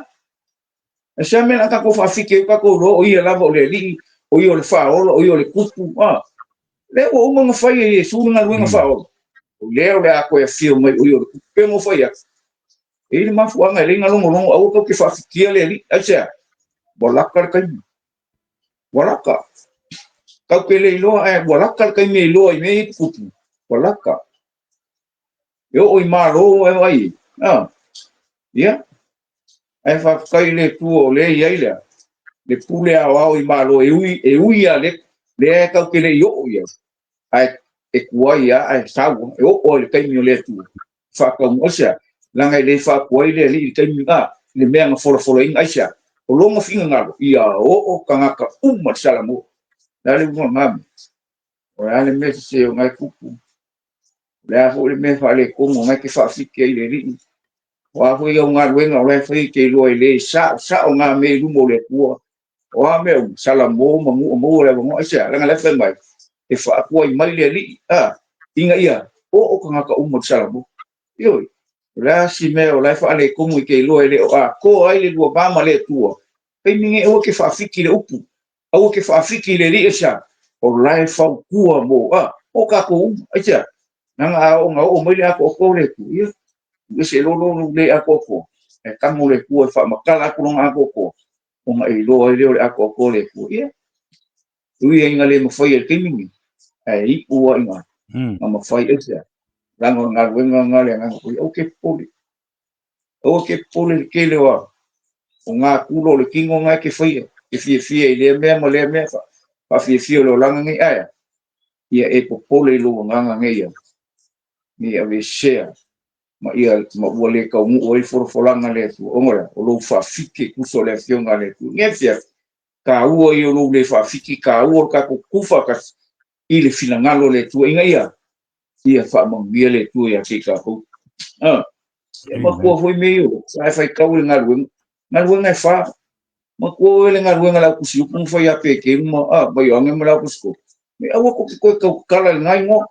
E se mea la tatou faafiki ai, tatou iloa o ia lava o le Alii, o ia o le Faaola, o ia o le Tupu. A, lea ua uma ona fai e Iesu le galuega faaola. O lea o le a toe afio mai o ia o le Tupu. Pe mo fai atu. E i le mafuaaga e le logologo aua tou te faafikia le Alii. Aisea? Ua lata le taimi. Ua lata. Tatou te le iloa ae ua lata le taimi e iloa i mea ia e tutupu. Ua lata. E oo i Malo e vaai. Ah. Ia. Ae faafetai i le Atua o lea e i ai lea. Le pule aoao i Malo e ui a le lea e tatou te le i oo i ai. Ae e tuai lava ae sau e oo i le taimi o le Atua. Faataunuu aisea? Leaga e le faapuai le Alii i le taimi a le mea na folafolaina aisea? O lona finagalo ia oo tagata uma i le Salamo. O le a le uiga o lena mea? O le a le mea sese o na e tupu? O le a foi le mea faaletonu o na e te faafiki ai i le Alii? O a foi au galuega o la e fai e te iloa e le sao sao na mea i luma o le Atua. O a mea uma, Salamo ma nuu maua le avanoa. Aisea? Leaga la e fai mai, e faapuai mai le Alii, a, ina ia oo tagata uma i le Salamo. Ioe, o le a si mea o la e faaletonu e te iloa e le o atoa ai le lua va ma le Atua, taimi nei aua e te faafiki i le upu, aua e te faafiki i le Alii aisea? O la e fautua mo, a, mo tatou uma. Aisea? Leaga a oo ina oo mai le atoatoa o le Atua, ia, tuu ese loa lou le atoatoa, ae tago le Atua e faamatala atu lona atoatoa, ona e iloa ai lea o le atoatoa o le Atua. Ia, ui ai ina le mafai e le taimi nei, ae iu lava ina na mafai aisea? Leaga o le galuega lena a le Agaga Paia. Aua te popole. Aua te popole i le tele o gatulo o le tino lena e te faia, e fiafia i lea mea ma lea mea, faafiafia o le olaga nei, ae a? Ia e popole i lou agaga nei ia, ne i aveesea ma ia ma ua le taunuu ai le folafolaga a le Atua, ona o le a? O lou faafiki e tusa o le Afioga a le Atua. Nei afiafi, taua ia o lou le faafiki, taua o le tatou tutufaatasi i le finagalo o le Atua ina ia ia faamanuia le Atua ia te i tatou. Ah, ia matua foi mea ia, sa e faitau i le galuega, galuega e fa. Matua oe le galuega a le au tusi upu ma fai ia Peteru ma ah, ma Ioane ma le aposetolo. Me aua tou te toe tautala i lena igoa.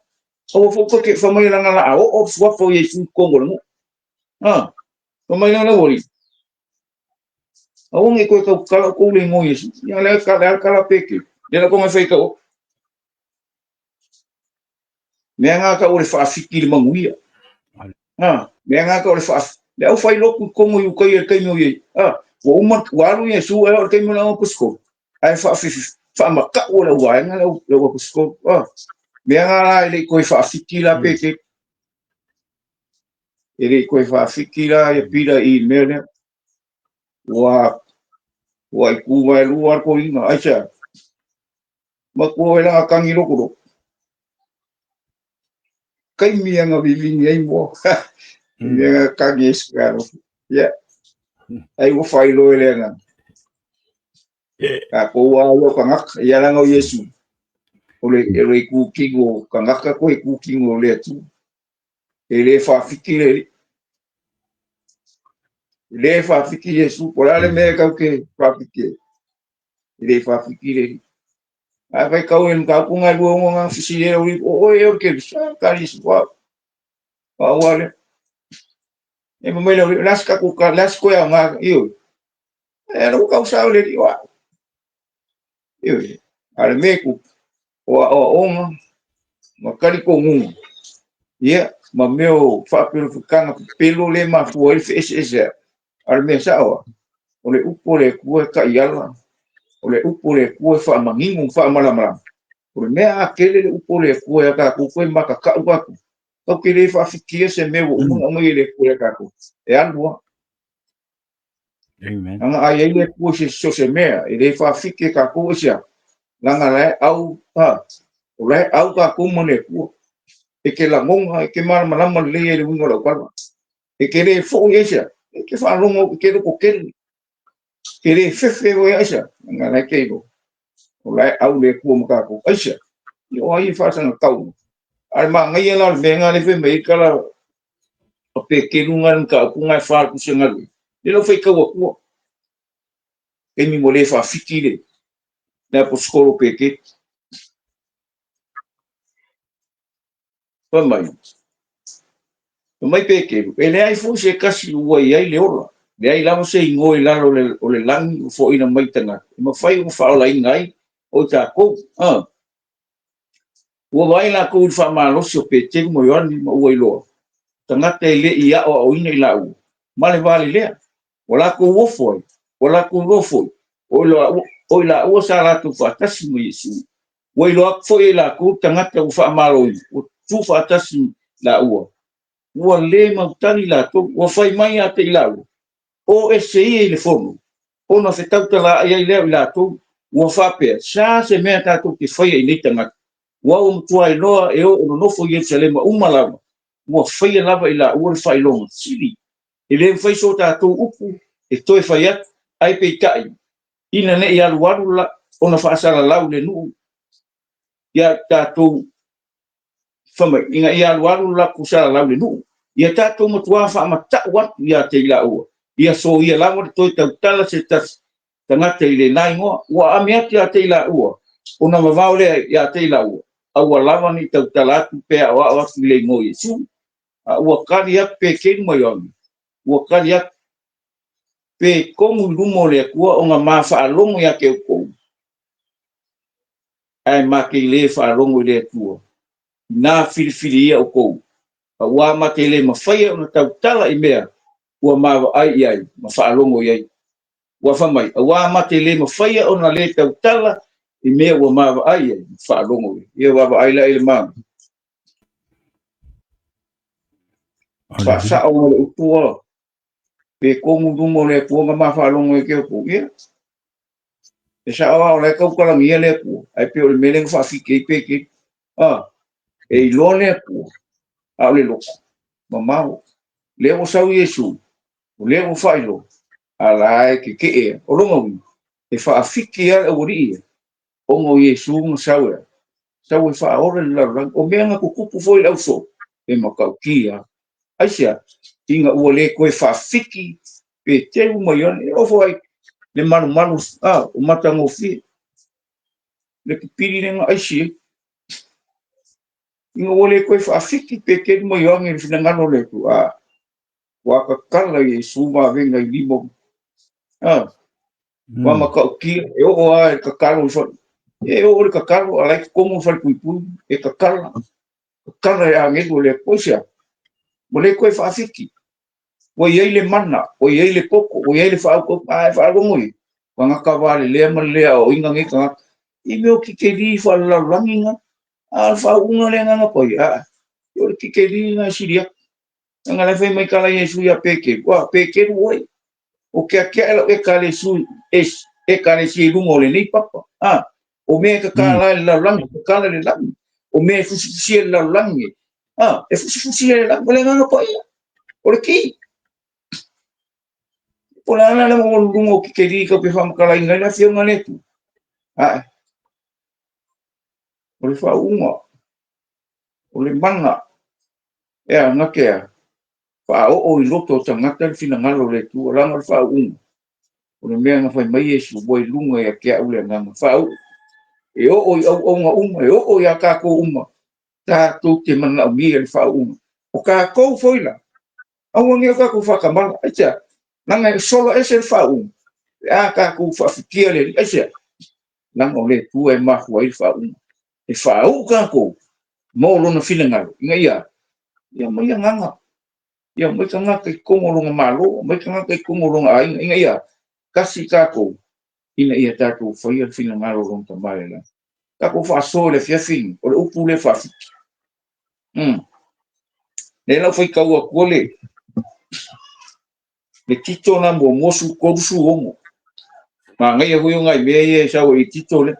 Aua foi tou te fai mai leaga o le a oo le suafa o Iesu i totonu o le nuu. Ah, fai mai lea lau alii. Aua ne i toe tautala outou i le igoa o Iesu. Ia le a le tala a Peteru. Lea la tou fai tau. Mea nga tau o le faafiki i le manuia. Ah, mea nga tau o le faafiki. Le au fai lotu i totonu i Iutaia i le taimi o Iesu. Ah, ua uma, ua alu Iesu ae oo i le taimi o le aposetolo. Ae faamatau e le au vaega le au aposetolo. Ah, mea nga la e le i toe faafiki la Peteru. E le i toe faafiki la ia Pita i le mea lea. Ua i tu vaelua le toeaina. Aisea? Matua e langa tangi lokoloko. Taimi anga vivini ai mo. Mea tangi e sukaro. Ia. Ai ua whailoa e le anga. Ka kou a ia o kangaka. Ia langa o Iesu. O le, o le kūkingo kangaka koe kūkingo o le Atua. E le whawhiki le ri. E le whawhiki Iesu. Po le a le mea kau ke whawhiki e. E le whawhiki le ri. A fai kau e mataupu ngai lua ongo ngā whisi e ori, o oe e ori ke visa, ka ri su wā. Wā wā le. E ma mai le ori, las ka ku ka, las koe au ngā, iyo. E ana ku kau sao le ri wā. Iyo, a le me ku, o a o onga, ma kari ko ngunga. Ia, ma mea o whaapelo whakanga pelo le mafua i whe ese ese a. A le mea sao a, o le upu o le Atua e taiala, o le upu o le Atua e faamanino ma faamalamalama. O le mea a tele le upu o le Atua ia tatou toe matatau tatou. Tatou te le faafikia se mea ua uma ona aumai e le Atua ia tatou. E alu lava. Amen. Leaga a i ai le Atua i se, so se mea, e le faafiki e tatou aisea? Leaga la e au, a, o la e au tatou ma le Atua. E te lagona, e te malamalama lelei ai i le uiga o lau tala. E te le foi aisea? E te faalogo, e te lototele. E te le fefe foi aisea? Leaga la e te iloa, o la e au le Atua ma tatou. Aisea? Ia o ai e faasagatau mai? A o le manaia la o le mea lena lea e fai mai ai le tala a Peteru na i le mataupu lena e fa o le Tusi a Galuega, lea la ua faitau atua. Taimi ua le faafiki le le aposetolo o Peteru. Fai mai, fai mai Peteru, e leai foi se tasi ua i ai le ola, leai lava se igoa i lalo o le lagi ua foaina mai i tagata, e mafai ona faaolaina ai o i tatou. Ah. Ua vaai latou i le faamalosi o Peteru ma Ioane ma ua iloa, tagata e le i aoaoina i laua, ma le valelea. Ua latou ofo ai, ua latou iloa foi, o i laua sa latou faatasi ma Iesu. Ua iloa atu foi e i latou le tagata ua faamaloina, ua tutu faatasi ma laua. Ua le mautali latou, ua fai mai ia te i laua, O ese ia i le fono, ona fetautalaai ai lea o i latou, ua faapea, Sa se mea tatou te faia i nei tagata? Aua ua matua iloa e o o nonofo i Ierusalema uma lava, ua faia lava e i laua le faailoga sili. E le mafai so tatou upu e toe fai atu, ae peitai, ina ne i alualu la ona faasalalau i le nuu ia tatou, fai mai, ina ia alualu le latou salalau i le nuu, ia tatou matuā faamata'u atu ia te i laua, ia soia lava le toe tautala se tasi tagata i lena igoa. Ua aami atu ia te i laua, ona vavao lea ia te i laua, aua lava ne i tautala atu pe aoao atu i le igoa o Iesu. A ua tali atu Petelu ma Ioane, ua tali atu, Pe tonu i luma o le Atua ona ma faalogo ia te outou, ae ma te le faalogo i le Atua, ina filifilia outou, auā ma te le mafaia ona tautala i mea ua ma vaai i ai ma faalogo i ai. Ua fai mai, auā ma te le mafaia ona le tautala i mea ua ma vaai i ai ma faalogo i ai. Ia vaavaai la i le manaia. Faasao ma le upu a pe tonu i luma o le Atua na ma faalogo ai ke outou. Ia, e sao lava o la e tautalagia le Atua, ae pei o le mea lea na faafiki ai Petelu. A, e iloa le Atua, a o le loto, mamao. Lea ua sau Iesu, o lea ua faailoa, a la e tetee. O lona uiga, e faafiki lava le aualii ia, ona o Iesu na sau e a? Sau e faaola le lalolagi. O mea na tutupu foi i le ausoo, e matautia lava. Aisea? Ina ua le toe faafiki Peteru ma Ioane, e oo foi le malumalu a, o matagofie, le pipili lea na aisi ai. Ina ua le toe faafiki Peteru ma Ioane i le finagalo o le Atua, a, ua tatala Iesu vavega i lima o, a, ua matautia, e oo lava i le tatalo i fale, e oo i le tatalo, a la e totonu o le falepuipui, e tatala, tatala e agelu o le Atua. Aisea? Ua le toe faafiki. Ua i ai le mana, ua i ai le poto, ua i ai le faautautaga, a e faalogo i ai, tagata valelea ma le le aoaoina nei tagata. I mea o kikeli faalelalolagi na, a o le faauuga lea Agaga Paia, aa, o le kikeli na e sili atu. Leaga la e fai mai tala Iesu ia Peteru, a, Peteru oe, o keakeaʻe lau ekalesia, ekalesia i luga o lenei papa. A, o mea e tatala ai le lalolagi, e tatala i le lagi. O mea e fusifusia i le lalolagi, a, e fusifusia i le lagi. O le Agaga Paia, o le ki. Po o le a la le maualuluga o kikeli tatou te faamatalaina ai le Afioga a le Atua. Ae, o le faauuga, o le mana, e a na te a, faaoo i loto o tagata le finagalo o le Atua, leaga o le faauuga, o le mea na fai mai Iesu, ua i luga ia te au le agaga faauu, e oo i auauna uma, e oo iā tatou uma, tatou te manaomia le faauuga. O tatou foi la, aua ne i o tatou faatamala, aisea? Leaga e sola ese le faauuga, pe a tatou faafikia le Alii, aisea? Leaga o le Atua e mafua ai le faauuga. E faauu tatou mo Lona finagalo, ina ia, ia aumai agaga, ia aumai tagata i totonu o Lona Malo, aumai tagata i totonu o Lona aiga, ina ia tasi tatou, ina ia tatou faia le finagalo o Lona Tama i le lagi. Tatou faasoa i le afiafi lenei, o le upu lea faafiki. Lea la ua faitau atua le le Tito na muamua 13 16. Manaia foi o nai mea ia e sau ai i Tito lea.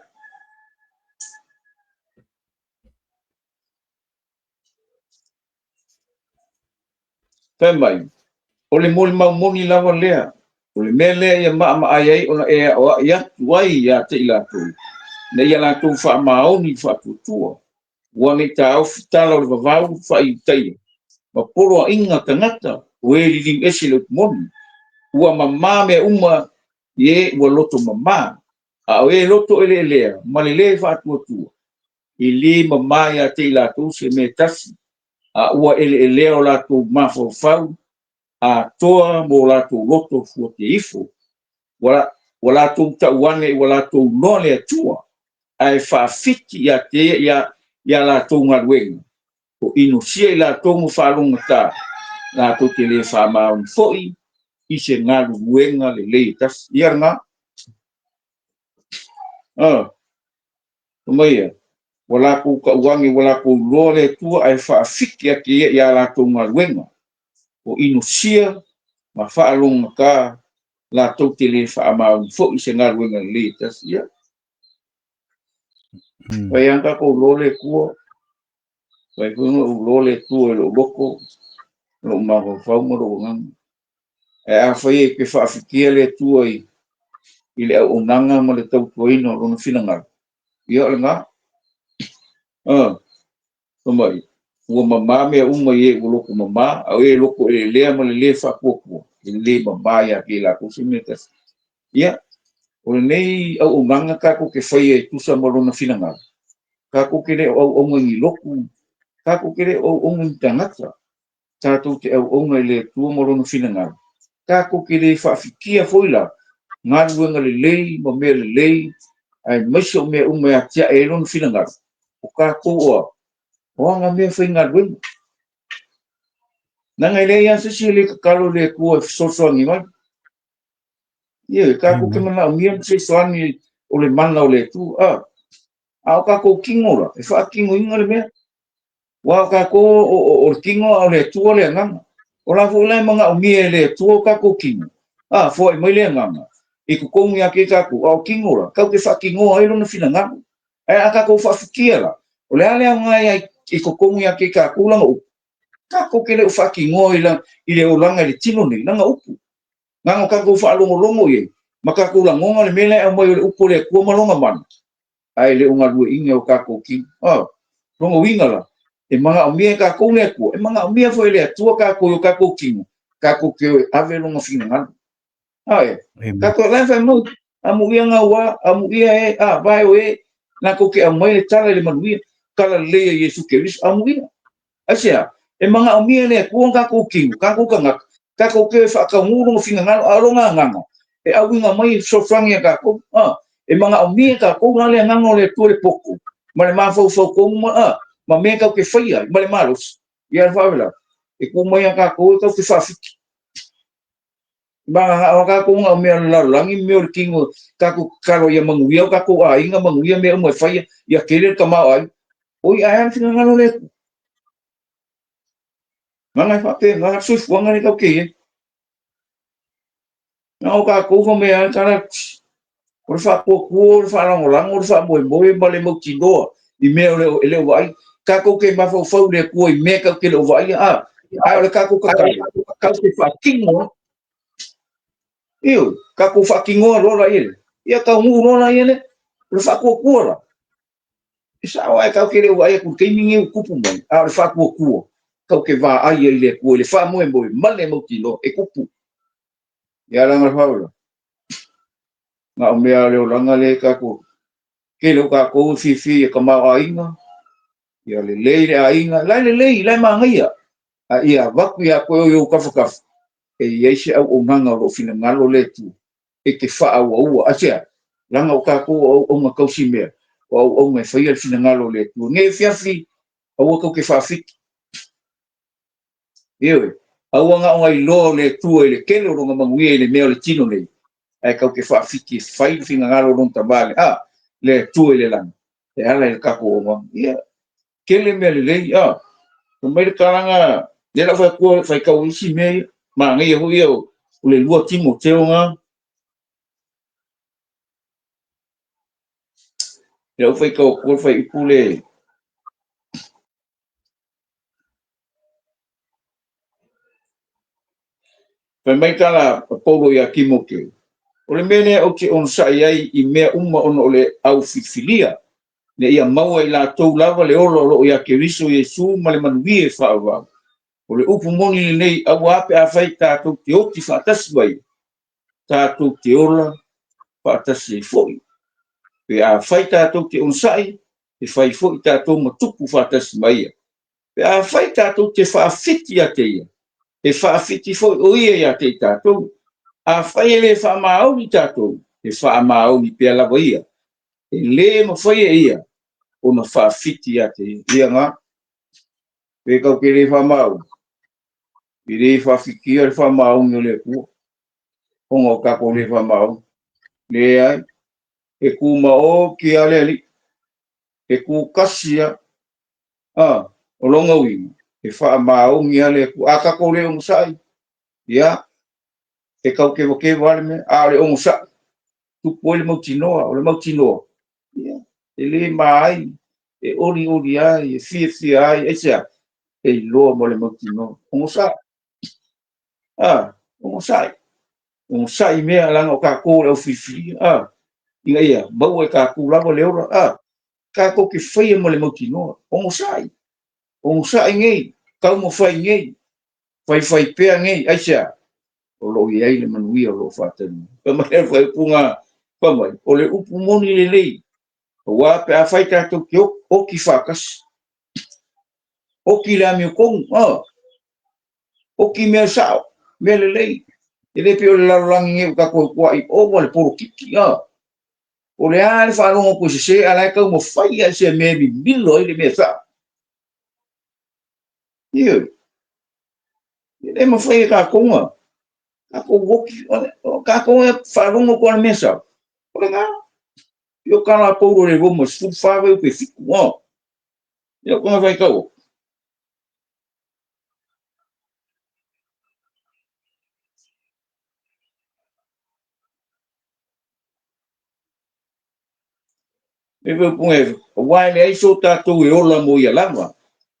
Fai mai, o le molimau moni lava lea, o le mea lea ia maamaai ai ona e aoai atu ai ia te i latou, ina ia latou faamaoni i le faatuatua, ua ne i taofi tala o le vavau faa-Iutaia ma poloaiga tagata o e liliu ese i le upu moni, ua mamā mea uma i e ua loto mamā, a o e loto eleelea ma le lē faatuatua, e lē mamā ia te i latou se mea e tasi, a ua eleelea o latou mafaufau atoa ma o latou loto fuateifo. Ua, ua latou tau ane ua latou iloa le Atua, ae faafiti ia te ia ia, ia latou galuega, o inosia i latou ma faalogogata, latou te le faamaoni foi i se galuluega lelei e tasi. Ia lena. Ah. Fai mai ia, ua latou tau ane ua latou iloa le Atua ae faafiki ake ia i a latou galuega, o inosia ma faalogogata latou te le faamaoni foi i se galuega lelei e tasi. Ia, fai lava tatou iloa le Atua, fai foi ona ou iloa le Atua i lou loto, lou mafaufau ma lou agaga. Ae afai e te faafikia le Atua i, i le auaunaga ma le tautuaina o lona finagalo, ia o lena. Ah, fai mai, ua mamā mea uma i e ua loto mamā, a o e loto eleelea ma le lē faatuatua, e lē mamā ia te i latou se mea e tasi. Ia, o lenei auaunaga tatou te faia e tusa ma lona finagalo, tatou te le o auauna i ni lotu, tatou te le o auauna i ni tagata, tatou te auauna i le Atua ma Lona finagalo, tatou te le faafikia foi la galuega lelei ma mea lelei, aemaise o mea uma e atiae ai Lona finagalo, o tatou o a? O ana mea faigaluega. Leaga e leai lava se isi e le tatalo i le Atua e fesoasoani mai. Ioe, tatou te manaomia le fesoasoani o le mana o le Atua. A, a o tatou tino la, e faatinoina le mea. Aua o tatou o le tino a o le Atua le agaga. O la foi la e manaomia e le Atua o tatou tino, a, foai mai le agaga i totonu ia te tatou, a o tino la, tatou te faatinoa ai lona finagalo. Ae a tatou faafikia la, o le a le aoga e i totonu ia te tatou lana upu? Tatou te le o faatinoa i, la, i le olaga i le tino nei, lana upu. Na ona tatou faalogologo i ai, ma tatou lagona le mea la e aumai o le upu o le Atua ma lona mana, ae le o galueaiina e o tatou tino. Oh, lona uiga la, e manaomia e tatou le Atua, e manaomia foi e le Atua tatou i o tatou tino, tatou te o e ave lona finagalo. Ae, tatou la e fai mai, amuia gaua, amuia e, a, vae o e, latou te aumai le tala i le manuia, tala lelei a Iesu Keriso, amuia. Aisea? E manaomia e le Atua tatou tino, tatou tagata, tatou te o e faataunuu lona finagalo, a o lona agaga, e auina mai e fesoasoani ia tatou. A, e manaomia e tatou la le agaga o le Atua le poto, ma le mafaufau tonu ma, a, ma mea tatou te faia ai, ma le malosi. Ia le faalavelave, e tu mai ia tatou e tatou te faafiki. Ma o tatou na o mea o le lalolagi, mea o le tino, tatou tatalo ia manuia o tatou aiga, manuia mea uma e faia, ia tele le tamaoaiga. Oi, ae a le finagalo o le Atua? Leaga e faapena le soifuaga lea tatou te i ai. Na o tatou fa mea tala o le faatuatua, o le faalagolago, o le faamoemoe ma le mautinoa i mea o le, e le o vaai. Tatou te mafaufau i le Atua i mea tatou te le o vaaia, a, ae o le tatou tatalo, tatou te faatino. Ioe, tatou faatinoa loa la ia, ia taunuu loa la ia lea. O le faatuatua la, e sao ae tatou te le o vaai atu i le taimi lenei ua tupu mai, a o le faatuatua, tatou te vaai ai i le Atua i le faamoemoe ma le mautinoa e tupu. Ia leaga le faalavelave, na o mea le olaga lea tatou, tele o tatou e fiafia ia tamaoaiga, ia lelei le aiga, la e lelei, la e manaia, a ia avatu ia te oe i ou tafatafa, e i ai se auaunaga o lo o finagalo le Atua e te faaauaua. Aisea? Leaga o tatou o auauna tausimea, o auauna e faia le finagalo o le Atua. Nei afiafi, aua tou te faafiki. Ioe, aua na ona iloa o le Atua i le tele o lona manuia i le mea o le tino nei, ae tatou te faafiki e fai le finagalo o lona Tama le, a, le Atua i le lagi, e ala i le tatou auaunaga. Ia, tele mea lelei, a. Fai mai le talaga, lea la ou fai atu, faitau isi mea ia, manaia foi ia o le 2 Timoteo na. Lea ou faitau atu le fuaiupu le Fai mai tala a Paulo ia Timoteo, O le mea lea ou te onosai ai i mea uma ona o le au filifilia, ina ia maua e i latou lava le ola o lo o ia Keriso Iesu ma le manuia e faaauau. O le upu moni lenei, aua pe afai tatou te oti faatasi ma ia, tatou te ola faatasi ai foi. Pe afai tatou te onosai, e fai foi tatou ma tupu faatasi ma ia. Pe afai tatou te faafiti ia te ia, e faafiti foi o ia ia te i tatou. Afai e le faamaoni tatou, e faamaoni pea lava ia. E le mafai e ia ona faafiti ia te ia. Ia na, pe tatou te le faamaoni, e le faafitia le faamaoni o le Atua, ona o tatou le faamaoni. Leai, e tumaoti lava le Alii, e tutasi lava. A, o lona uiga, e faamaoni lava le Atua. A tatou le onosai, ia, e tau kevakeva lava le mea, a o le onosai, tupu ai le mautinoa. O le mautinoa, ia, e le ma ai, e olioli ai, e fiafia ai, aisea? E iloa ma le mautinoa. Onosai. A, onosai. Onosai mea leaga o tatou o le au filifilia, a, ina ia maua e tatou lava le ola, a, tatou te faia ma le mautinoa. Onosai. Onosai nei, taumafai nei, faifai pea nei, aisea? O lo o i ai le manuia o lo o faatali mai. Fai mai le faaupuga, fai mai, o le upu moni lenei, aua pe afai tatou te oti faatasi, oti le amiotonu, a, oti mea sao, mea lelei, e le pei o le lalolagi nei ua tatou tuai ova le polokiki, a, o le a le faalogo atu e sese, a la e taumafai lava i se mea e mimilo ai le mea sao. Ioe. E le mafai e tatou na tatou oti, o tatou e faalogo atu lava i le mea sao, o lena. Ia o tala a Paulo i le Roma 14 fuaiupu e 7, a. Ia o kona faitau atu. E aua e leai so tatou e ola mo ia lava,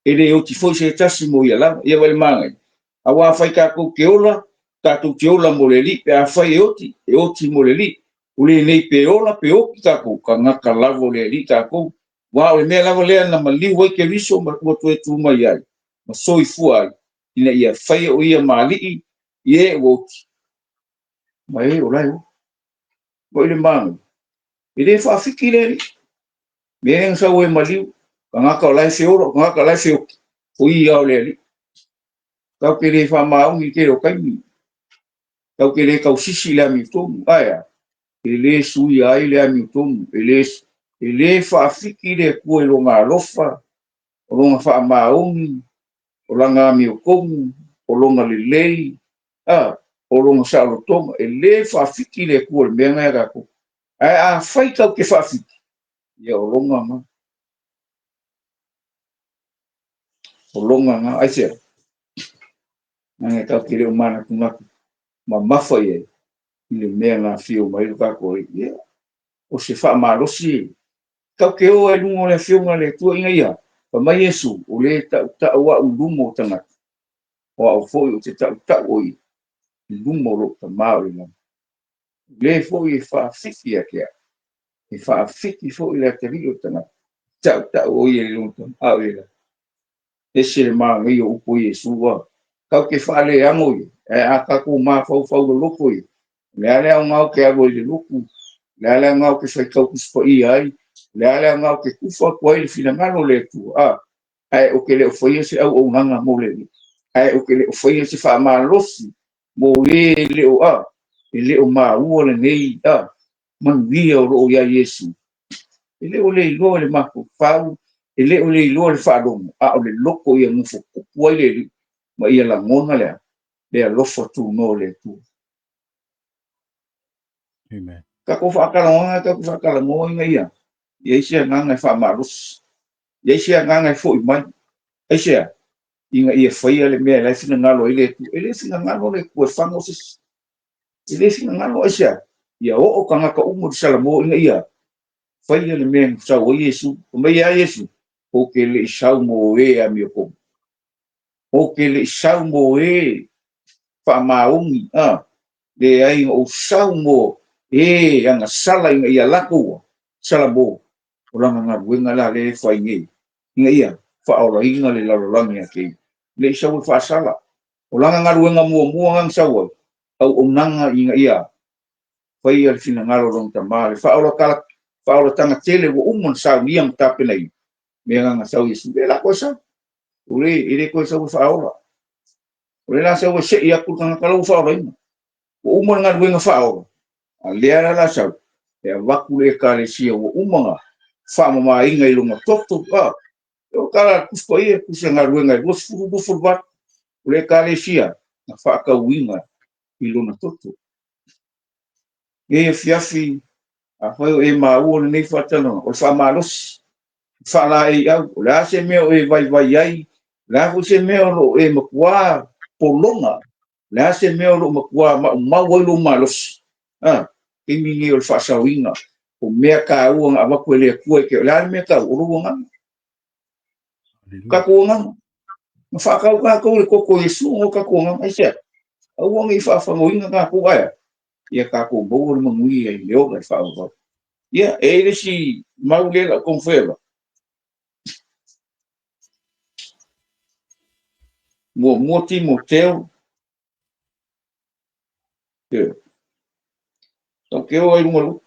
e le oti foi se tasi mo ia lava. Ia vaai i le manaia. Aua afai tatou te ola, tatou te ola mo le Alii, pe afai e oti, e oti mo le Alii. O lenei pe ola pe oti tatou, tagata lava o le Alii tatou. Aua o le mea lava lea na maliu ai Keriso ma ua toe tu mai ai, ma soifua ai, ina ia faia o ia ma Alii i e ua oti, ma e o la e ola. Vaai i le manaia. E le faafiki le Alii. Mea lea na sau ai maliu, tagata o la e feola, o tagata o la e feoti, o ia o le Alii. Tatou te le faamaoni i le tele o taimi. Tatou te le tausisi i le amiotonu. Ae a? E le suia ai le amiotonu. E le, e le faafiki le Atua i lona alofa, o lona faamaoni, o lana amiotonu, o lona lelei, a, o lona saolotoga. E le faafiki le Atua i le mea lena ia tatou. Ae afai tatou te faafiki, ia o lona na. O lona na. Aisea? Leaga tatou te le o manatunatu mamafa i ai i le mea na afio mai ai lo tatou Alii. Ia, o se faamalosi tatou te o ai i luga o le Afioga a le Atua ina ia fai mai Iesu, o le tautau au i luma o tagata, o au foi ou te tautau o ia i luma o lou Tama o i lagi. O le foi e faafiki ia te au, e faafiki foi le atalii o le tagata, tautau o ia i lona Tama o i lagi. Ese le manaia o upu o Iesu a. Tatou te faaleago ia, ae a tatou mafaufau loloto ia, o le a le aoga ou te alu ai i le lotu, o le a le aoga ou te faitau Tusi Paia ai, o le a le aoga ou te tufa atu ai i le finagalo o le Atua, a, ae ou te le o faia se auaunaga mo le Alii, ae ou te le o faia se faamalosi mo e e le o, a, e le o maua lenei, a, manuia o lo o iā Iesu. E le o le iloa i le mafaufau, e le o le iloa i le faalogo, a o le loto ia nofo tupu ai le Alii ma ia lagona le a? Le alofa tunoa o le Atua. Amen. Tatou faatalanoaga, tatou faatalanoa ina ia i ai se agaga e faamalosi, i ai se agaga e foi mai. Aisea? Ina ia faia le mea la e finagalo ai le Atua. E le finagalo le Atua e fago se isi. E le finagalo, aisea? Ia oo tagata uma i le Salamo ina ia faia le mea na sau ai Iesu. Fai mai ia Iesu, ou te le i sau mo e amiotonu. Ou te le i sau mo e. Faamaoni, a, leai na ou sau mo e agasala ina ia lako ua sala mo o lana galuega la lea e fai nei, ina ia faaolaina le lalolagi ia te ia. Le i sau e faasala. O lana galuega muamua na na sau ai, auaunaga ina ia faia le finagalo o lona Tama, le faaolataga tele ua uma ona saunia ma tapenaina, mea na na sau Iesu, le la toe sau. O le, e le toe sau e faaola. O le la sau e sei atu le tagata la ua faaolaina. Ua uma le galuega faaola, a lea la la sau, e avatu le Ekalesia ua uma ona faamamaina i lona toto. A, o tala a le Tusi Paia, tusa galuega e 20, 28, o le Ekalesia na faatauina i lona toto. Nei afiafi, afai o e maua lenei faatalanoaga, o le faamalosi, faalaeiau, o le a se mea o e vaivai ai, o le a foi se mea o lo o e matua pologa, o le a se mea o lo o matua maumau ai lou malosi, a, taimi lenei o le faasaoina, o mea taua na avatu e le Atua e te, o le a le mea taua? O lou agaga. Tatou agaga. Na faatau tatou i le toto o Iesu o tatou agaga. Aisea? Aua ne i faafagoina tatou ae a? Ia tatou maua le manuia i le ola e faaauau. Ia, e i ai le isi mau lea o le a ou taumafai e avatu. Muamua Timoteo. Ia. Tatou te o ai i luga o le upu.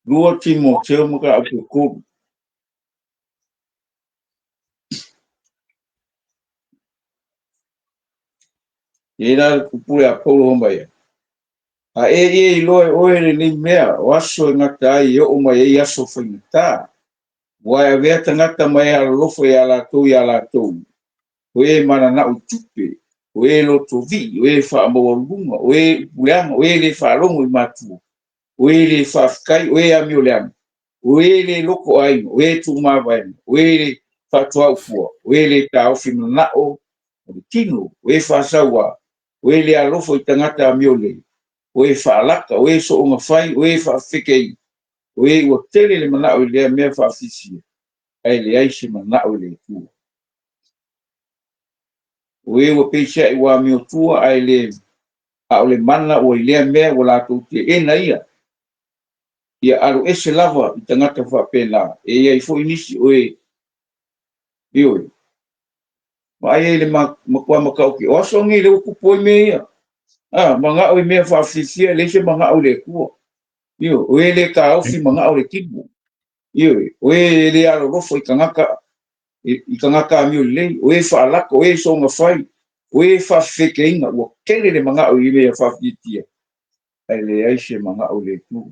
Lua Timoteo mataupu 3. E la le pupule a Paulo mai ai. A e ia iloa e oe lenei mea, o aso e gata ai e oo mai ai aso faigata. Ua e avea tagata ma e alolofa iā latou iā latou, o e mananao i tupe, o e lotovii, o e faamaualuluga, o e upu leaga, o e le faalogo i matua, o e le faafetai, o e amioleaga, o e le loto aiga, o e tuumavaega, o e le faatuaupua, o e le taofi manao o le tino, o e faasauā, o e le alofa i tagata amiolele, o e faalata, o e soona fai, o e faafefekeina, o e ua tele le manao i lea mea faafiafia, ae leai se manao i le Atua. O e ua peiseai ua amiotua ae le a o le mana ua i lea mea ua latou teena ia, ia alo ese lava i tagata faapena, e i ai foi nisi o e, ioe, Vaai ai i le matua matautia. O aso nei lea ua tupu ai mea ia. A, manao i mea faafiafia, e leai se manao i le Atua. Ioe, o e le taofi manao le tino. Ioe, o e le alolofa i tagata, i tagata amio lelei, o e faalako, o e soona fai, o e faafefekeina, ua tele le manao i mea faafiafia, ae leai se manao i le Atua.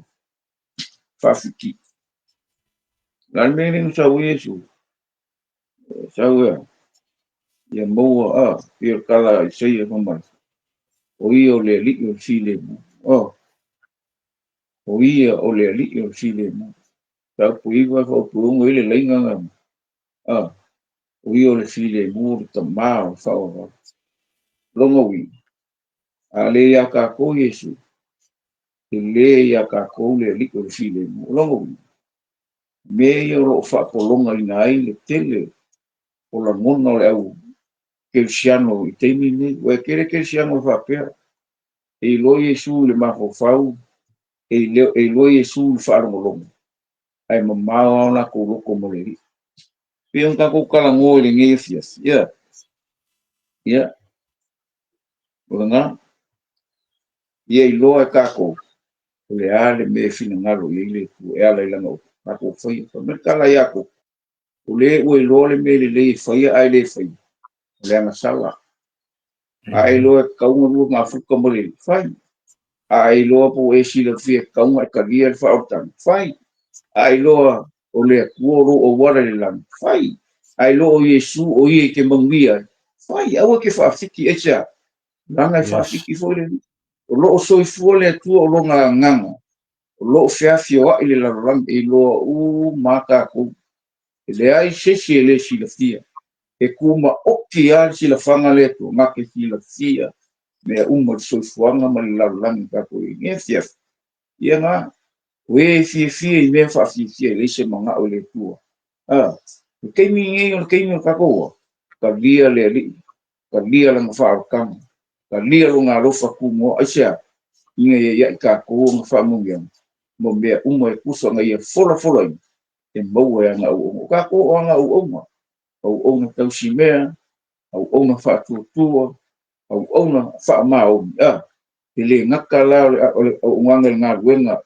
Faafiti. O le a le mea lea na sau ai Iesu? Sau ea, ia maua a, pei o le tala a Isaia fai mai, o ia o le Alii o le filemu. Oh, o ia o le Alii o le filemu. Mataupu 9 faaupuga i le laina na. Ah, o ia o le filemu o le Tama o le faaola. Lona uiga, a le iā tatou Iesu, e le iā tatou le Alii o le filemu. O lona uiga, mea ia o lo o faapologaina ai le tele o lagona o le au kerisiano i taimi nei. Ua e tele kerisiano e faapea, e iloa Iesu i le mafaufau, e iloa Iesu i le faalogologo, ae mamao lava o latou loto ma le Alii. Pei ona tatou talanoa i lenei afiafi, ia, ia, o lena, ia iloa e tatou, o le a le mea e finagalo i ai le Atua e ala i lana upu, tatou faia. Fai mai le tala ia Iakopo, o le ua iloa le mea lelei e faia ae le faia, o le agasala. A e iloa e tatau ona lua mafuta ma le fai. A e iloa po ua e silafia e tatau ona e talia le faaolataga, fai. A e iloa o le Atua o lou auala i le lagi, fai. A e iloa o Iesu o ia e te manuia ai, Fai, aua e te faafiki, aisea? Leaga e faafiki foi le Alii. O lo o soifua le Atua o Lona Agaga, o lo o feafioai le lalolagi, e iloa uma lava tatou. E leai se isi e le silafia. E tumaoti lava le silafaga a le Atua, na te silafia mea uma i le soifuaga ma le lalolagi tatou i ai nei afiafi. Ia na, o e fiafia i mea faafiafia e leai se manao i le Atua. A, le taimi lenei o le taimi o tatou a, talia le Alii, talia lana faaolataga, talia lona alofa tunoa. Aisea? Ina ia ia i tatou ona faamanuiaga ma mea uma e tusa ona ia folafolaina e maua e ana auauna. O tatou o ana auauna, auauna tausimea, auauna faatuatua, auauna faamaoni. A, e le gata la o le auaunaga i le galuega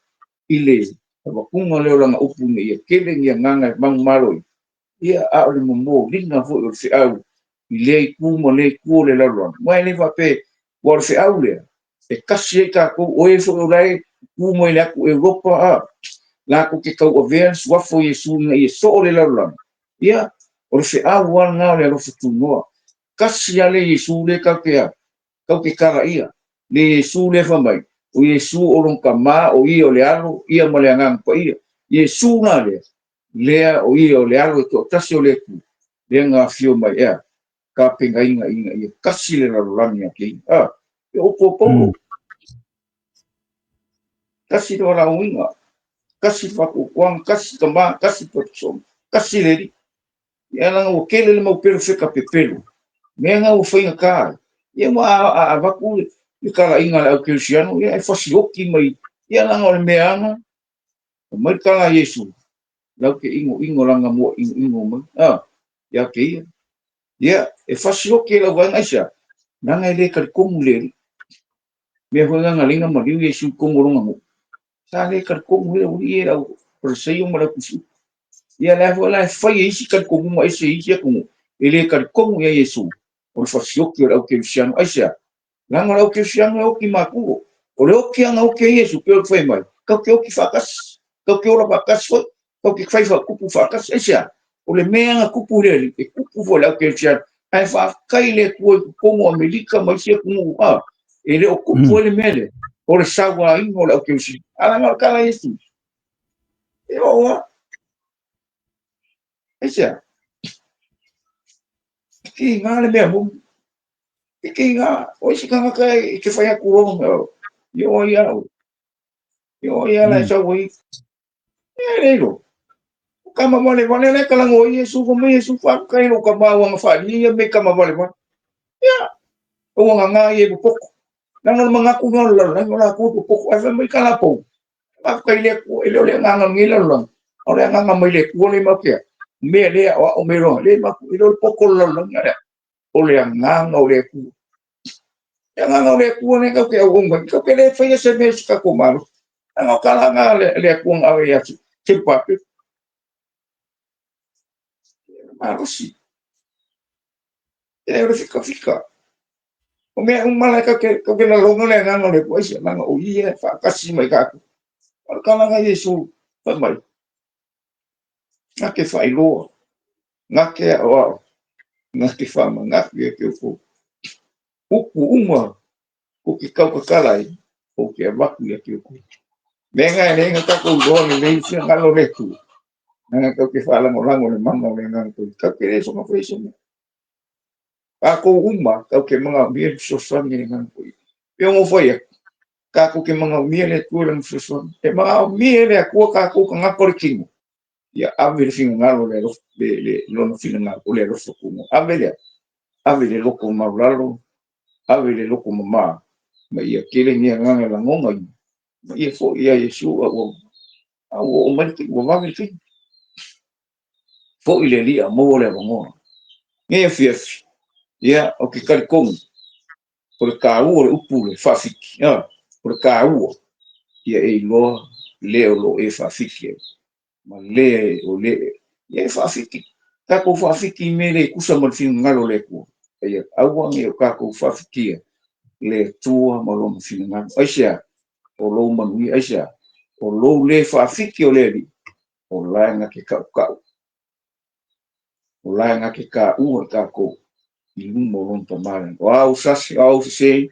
i le avatuga lea o lana upu ina ia tele ni agaga e manumalo ai, ia, a o le momoliga foi o le feau i lea itu ma lea itu o le lalolagi. Aua e le faapea, aua o le feau lea, e tasi ai tatou, o e foi o la e tu mai le atu Europa, a, latou te tauavea le suafa o Iesu ina ia soo le lalolagi, ia, o le feau lava lena o le alofa tunoa. Tasi lava le Iesu lea tatou te a, tatou te kalaia, le Iesu lea fai mai, o Iesu o lona Tama, o Ia o le Alo, Ia ma le Agaga Paia. Iesu la lea, lea o Ia o le Alo e toatasi o le Atua, lea na afio mai ea, tapenaina ina ia tasi le lalolagi a te ia. A, e upu a Paulo. Tasi le valaauina, tasi le faatuatuaga, tasi Tama, tasi le tasi le Alii. Ia leaga ua tele le mau perofeta pepelo, mea na ua faigata ai. Ia ma a avatu le talaiga a le au kerisiano, ia e fasioti mai. Ia leaga o le mea ana, mai le tala a Iesu, lau te inoino lana mua inoino mai. A, ia te ia. Ia, e fasioti e lau vaega aisea? Leaga e le talitonu i le Alii. Mea foi na leina maliu Iesu i totonu o lona nuu. Sa le talitonu e aualii ia le au Fariseio ma le au Tusiupu. Ia lea foi la e fai e isi talitonuga ese i isi atunuu, e le talitonu ia Iesu, o le fasioti o le au Kerisiano. Aisea? Leaga o le au Kerisiano e oti matuo. O le oti lava na oti ai Iesu, pei ona fai mai, tatou te oti faatasi, tatou te ola faatasi foi, tatou te fai faatupu faatasi. Aisea? O le mea na tupu i le Alii, e tupu foi i le au Kerisiano. Ae faafetai i le Atua i totonu o Amerika ma isi atunuu, a, e le o tupu ai le mea lea, o le sauaina o le au Kerisiano. A leaga o le tala a Iesu, e oo lava. Aisea? E tiga le mea moni. E tiga, o isi tagata e te fai atu loa, i o ai au. I o ai ala e sau ai. E le iloa. O kama vale vale le kala ngo Iesu ko mai Iesu fa kai lo kama wa nga fa ni ia me kama vale vale. Ia, o nga nga ie poko. Nanga manga ku no la la la ku poko ai mai kala po. Faafetai i le Atua, e le o le agaga o lenei lalolagi, a o le agaga mai le Atua lea matou te a, mea lea o ao mea loa, lea matou, e le o le poto o le lalolagi, a o le a? O le agaga o le Atua. Le agaga o le Atua lea tatou te auauna ai, tatou te le faia se mea i se tatou malosi. Leaga o tala na a le Atua na ave ia Serubabelo. Malosi. E o le fikafika. O mea uma la tatou te lagona le agaga o le Atua, aisea? Leaga o Ia e faatasi mai tatou. O le tala na Iesu fai mai, na te faailoa, na te aoao, na te faamanatu ia te outou. Upu uma kou te tautatala ai, ou te avatu ia te outou. Mea na e leai na tatou iloa lelei finagalo o le Atua, leaga tatou te faalagolago i le mana o le Agaga Paia. Tatou te le soona faia se mea. Tatou uma, tatou te manaomia le fesoasoani a le Agaga Paia. Pei ona ou fai atu, tatou te manaomia le Atua i lana fesoasoani. E manaomia e le Atua tatou tagata o le tino, ia ave le finagalo le alofa, le lona finagalo o le alofa tunoa. Ave lea, ave le loto maualalo, ave le loto mama, ma ia tele ni agaga e lagonaina, ma ia foi ia Iesu a ua, a ua oo mai le taimi, ua vave le taimi. Foi le Alii a maua le avanoa. Nei afiafi, ia, ou te talitonu, o le taua o le upu le faafiki, a, o le taua, ia e iloa le o lo o e faafiki ai, ma le o le, ia e faafiki, tatou faafiki i mea le tusa ma le finagalo o le Atua. Ia aua ne i o tatou faafikia le Atua ma lona finagalo. Aisea? O lou manuia. Aisea? O lou le faafiki o le Alii, o la e na te tautau, o la e na te taua i tatou. i luma o lona Tama i le Lagi. O a ou sasi, o a ou sesē,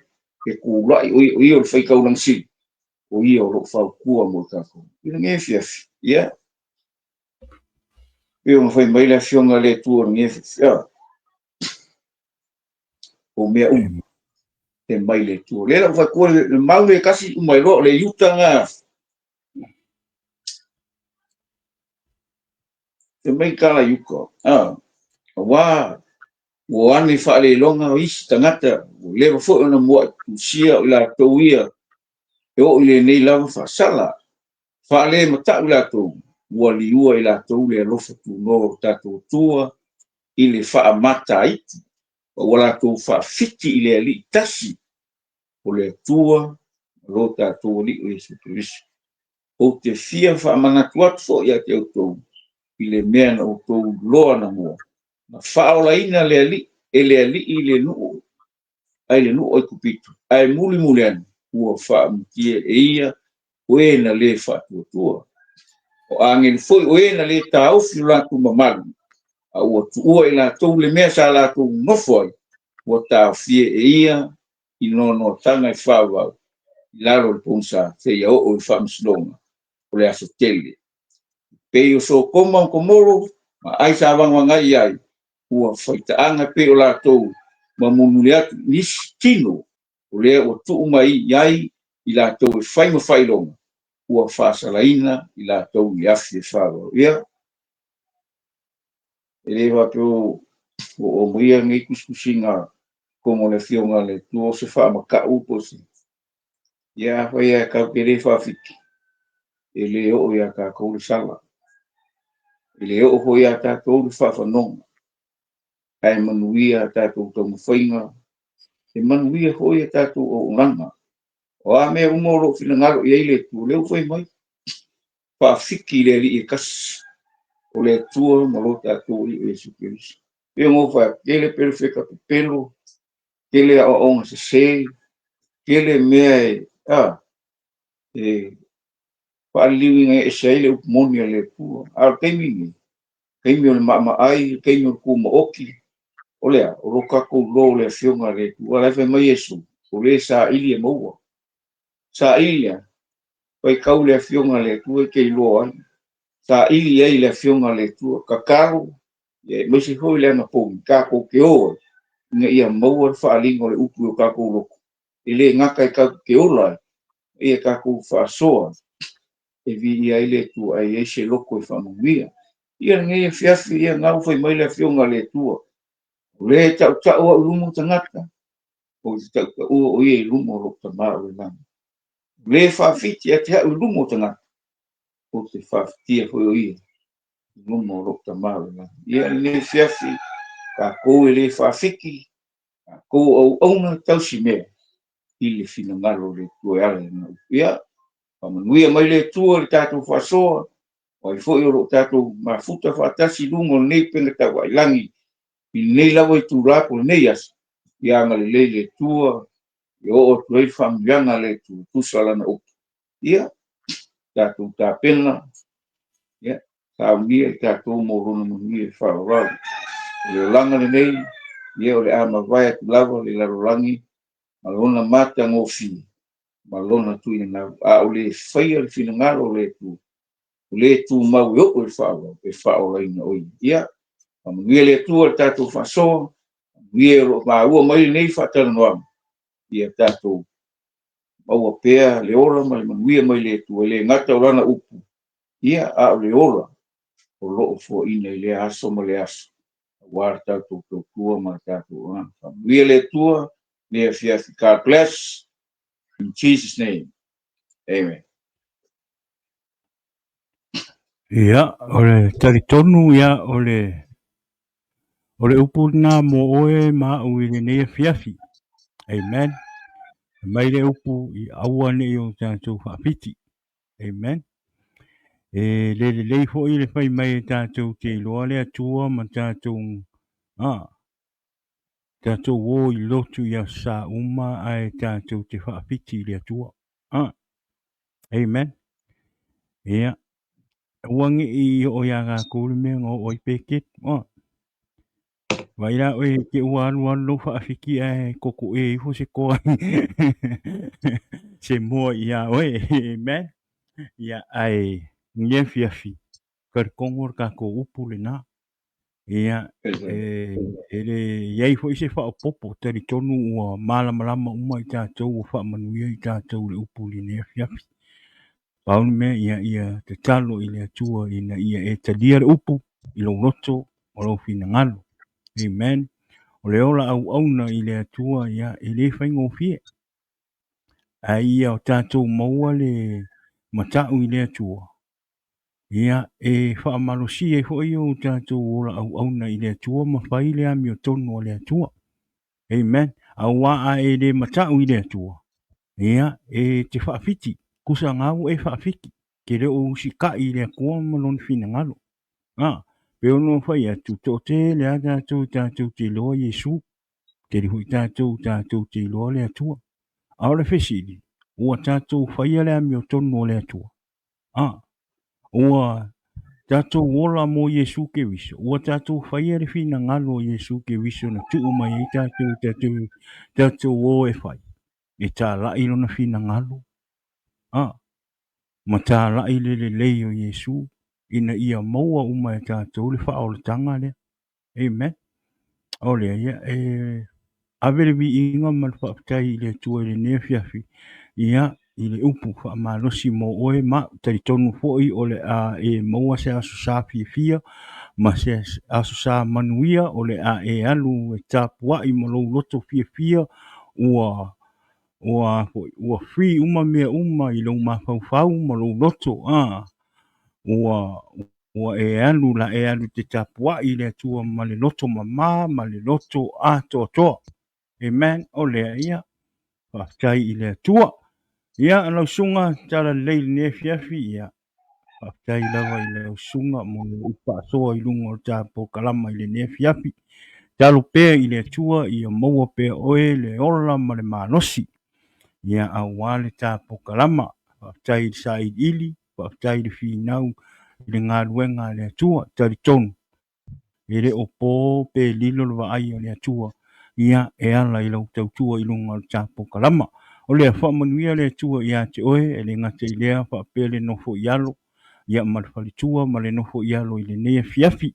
e kulaʻi o ia, o ia o le faitaulaga sili, o ia o lo o fautua mo i tatou. I lenei afiafi, ia, pei ona fai mai le Afioga i le Atua i lenei afiafi, a, o mea uma e mai le Atua. Lea la ua fai atu le mau le tasi uma ai loa, o le Iuta na fai mai tala i uka, a, aua ua ane faaleiloga o isi tagata, ua leva foi ona mua'i tusia o i latou ia e oo i lenei lava faasala. Faalemata'u i latou, ua liua i latou le alofa tunoa o lo tatou Atua i le faamataitu, ma ua latou faafiti i le Alii tasi, o le Atua ma lo tatou Alii o Iesu Keriso. Ou te fia faamanatu atu foi ia te outou i le mea na outou iloa anamua, na faaolaina le Alii e le Alii i le nuu ai le nuu o Aikupito, ae mulimuli ane ua faamatia e ia o e na le faatuatua. O agelu foi o e na le taofi lo latou mamalu, a ua tuua i latou le mea sa latou nofo ai, ua taofia e ia i noanoataga e faavavau i lalo o le pogisa seia oo i le faamasinoga o le aso tele. Pei o Sotoma ma Komoro ma ai sa vagavagai i ai, ua faitaaga pei o latou ma mulimuli atu i nisi tino, o lea ua tuu mai i ai i latou e fai ma faailoga, ua faasalaina i latou i le afi e faavavau. Ia, e le faapea ua aumaia lenei tusitusiga totonu o le Afioga a le Atua o se faamata'u po o se... Ia, afai lava tatou te le faafiki, e le oo ia tatou le sala, e le oo foi ia tatou le faafanoga, ae manuia a tatou taumafaiga, e manuia foi a tatou auaunaga. O a mea uma o lo o finagalo i ai le Atua, o lea ua fai mai, faafiki i le Alii e tasi, o le Atua ma lo tatou Alii o Iesu Keriso. Pei ona ou fai atu, tele perofeta pepelo, tele aoaoga sesē, tele mea e, a, e faaliliuina ese ai le upu moni a le Atua. A o le taimi lenei, taimi o le maamaai, le taimi o le tumaoti, o le a? O lo tatou iloa o le Afioga a le Atua. O la e fai mai Iesu, o le saili e maua. Saili a? Faitau le Afioga a le Atua e te iloa ai. Saili ai le Afioga a le Atua, tatalo, aemaise foi le anapogi, tatou te o ai, ina ia maua le faaaliga o le upu i o tatou loto. E le gata e tatou te ola ai, a ia tatou faasoa e viia ai le Atua, ae i ai se loto e faamanuia. Ia lenei afiafi, ia na ua fai mai le Afioga a le Atua, o le e tautau au i luma o tagata, ou te tautaua o ia i luma o lou Tama o le lagi. O le e faafiti ia te au i luma o tagata, ou te faafitia foi o ia i luma o lou Tama o le lagi. Ia lenei afiafi, tatou e le faafiti, tatou auauna tausi mea i le finagalo o le Atua e ala i lana upu. Ia, faamanuia mai le Atua i le tatou faasoa, o ai foi o lo o tatou mafuta faatasi i luga o lenei upega tauvaailagi i lenei lava itula po o lenei aso, ia agalelei le Atua, ia oo atu ai le faamanuiaga a le Atua, tusa lana upu. Ia, tatou tapena, ia, saunia i tatou mo lona manuia e faavavau. O le olaga lenei, ia o le a mavae atu lava le lalolagi ma lona matagofie ma lona tuinanau, a o le faia le finagalo o le Atua, o le tumau e oo i le faavavau, e faaolaina o ia. Ia, faamanuia le Atua i le tatou faasoa, faamanuia o lo o maua mai lenei faatalanoaga, ia tatou maua pea le ola ma le manuia mai le Atua, e le gata o lana upu, ia, a o le ola o lo o foaina i lea aso ma lea aso, aua le tatou tautua ma le tatou agaga. Faamanuia le Atua lenei afiafi. God bless. In Jesus' name. Amen. Ia, o le talitonu ia o le o le upu lena mo oe ma au i lenei afiafi. Amen. Mai le upu i aua ne i o tatou faafiti. Amen. E le lelei foi le fai mai e tatou te iloa le Atua ma tatou a tatou o i lotu i aso sa uma ae tatou te faafiti i le Atua. A. Amen. Ia. Aua ne i oo ia tatou le mea na oo ai Peketi. A. Vaai la oe te ua alu alu lou faafiki ae kokoe ifo se toa se moa ia oe. Amen. Ia ae lenei afiafi, talitonu o le tatou upu lena. Ia e le i ai foi se faaopoopo, talitonu ua malamalama uma i tatou, ua faamanuia i tatou i le upu i lenei afiafi. Pau le mea ia, ia tatalo i le Atua ina ia e talia le upu i lou loto ma lou finagalo. Amen. O le ola auauna i le Atua, ia, e le faigofie. Ae ia o tatou maua le matau i le Atua, ia, e faamalosia ai foi o tatou ola auauna i le Atua ma fai le amiotonu a le Atua. Amen. Aua a e le matau i le Atua, ia, e te faafiti, kusa ngā ua e faafiti, te le o usitai i le Atua ma lona finagalo. A, pe ono fai atu, toatele a tatou tatou te iloa Iesu, tele foi tatou tatou te iloa le Atua. A o le fesili, ua tatou faia le amiotonu o le Atua? A, ua tatou ola mo Iesu Keriso, ua tatou faia le finagalo o Iesu Keriso na tuu mai ai tatou tatou tatou o e fai, e talai lona finagalo, a, ma talai le lelei o Iesu, ina ia maua uma e tatou le faaolataga lea. Amen. O lea, ia, e ave le viiga ma le faafetai i le Atua i lenei afiafi, ia, i le upu faamalosi mo oe ma au. Talitonu foi o le a e maua se aso sa fiafia ma se aso sa manuia, o le a e alu e tapuai ma lou loto fiafia, ua ua foi, ua free uma mea uma i lou mafaufau ma lou loto, a, ua ua e alu la e alu te tapuai i le Atua ma le loto mamā ma le loto atoatoa. Amen. O lea, ia, faafetai i le Atua. Ia, lau susuga Talalelei i lenei afiafi, ia, faafetai lava i lau susuga mo le upu faasoa i luga o le ta polokalama i lenei afiafi. Talo pea i le Atua ia maua pea oe le ola ma le malosi, ia, aua le ta polokalama. Faafetai i le sailiili, faafetai i le finau i le galuega a le Atua. Talitonu, e le o po pe lilo le vaai a le Atua, ia, e ala i lau tautua i luga o le ta polokalama. O lea, faamanuia le Atua ia te oe, e le gata i lea, faapea le nofo i alo, ia, ma le faletua ma le nofo i alo i lenei afiafi.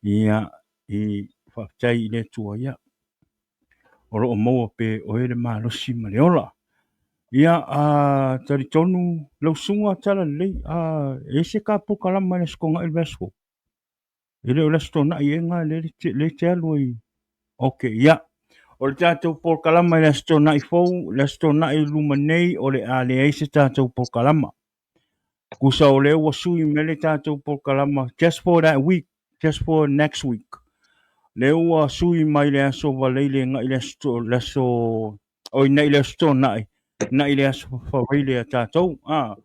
Ia, e faafetai i le Atua, ia, o lo o maua pea e oe le malosi ma le ola. Ia, a talitonu lau susuga Talalelei, a e i ai se ta polokalama i le Aso Toonai i le vaiaso fou? E le o le Aso Toonai ea lena lea e te alu ai? Ok, ia. O le tatou polokalama i le Aso Toonai fou, le Aso Toonai i luma nei, o le a leai se tatou polokalama. Tusa o lea ua sui mai le tatou polokalama just for that week, just for next week. Lea ua sui mai le Aso Faraile na'i le aso, le aso, oi na'i le Aso Toonai, na'i le Aso Faraile a tatou. Ah,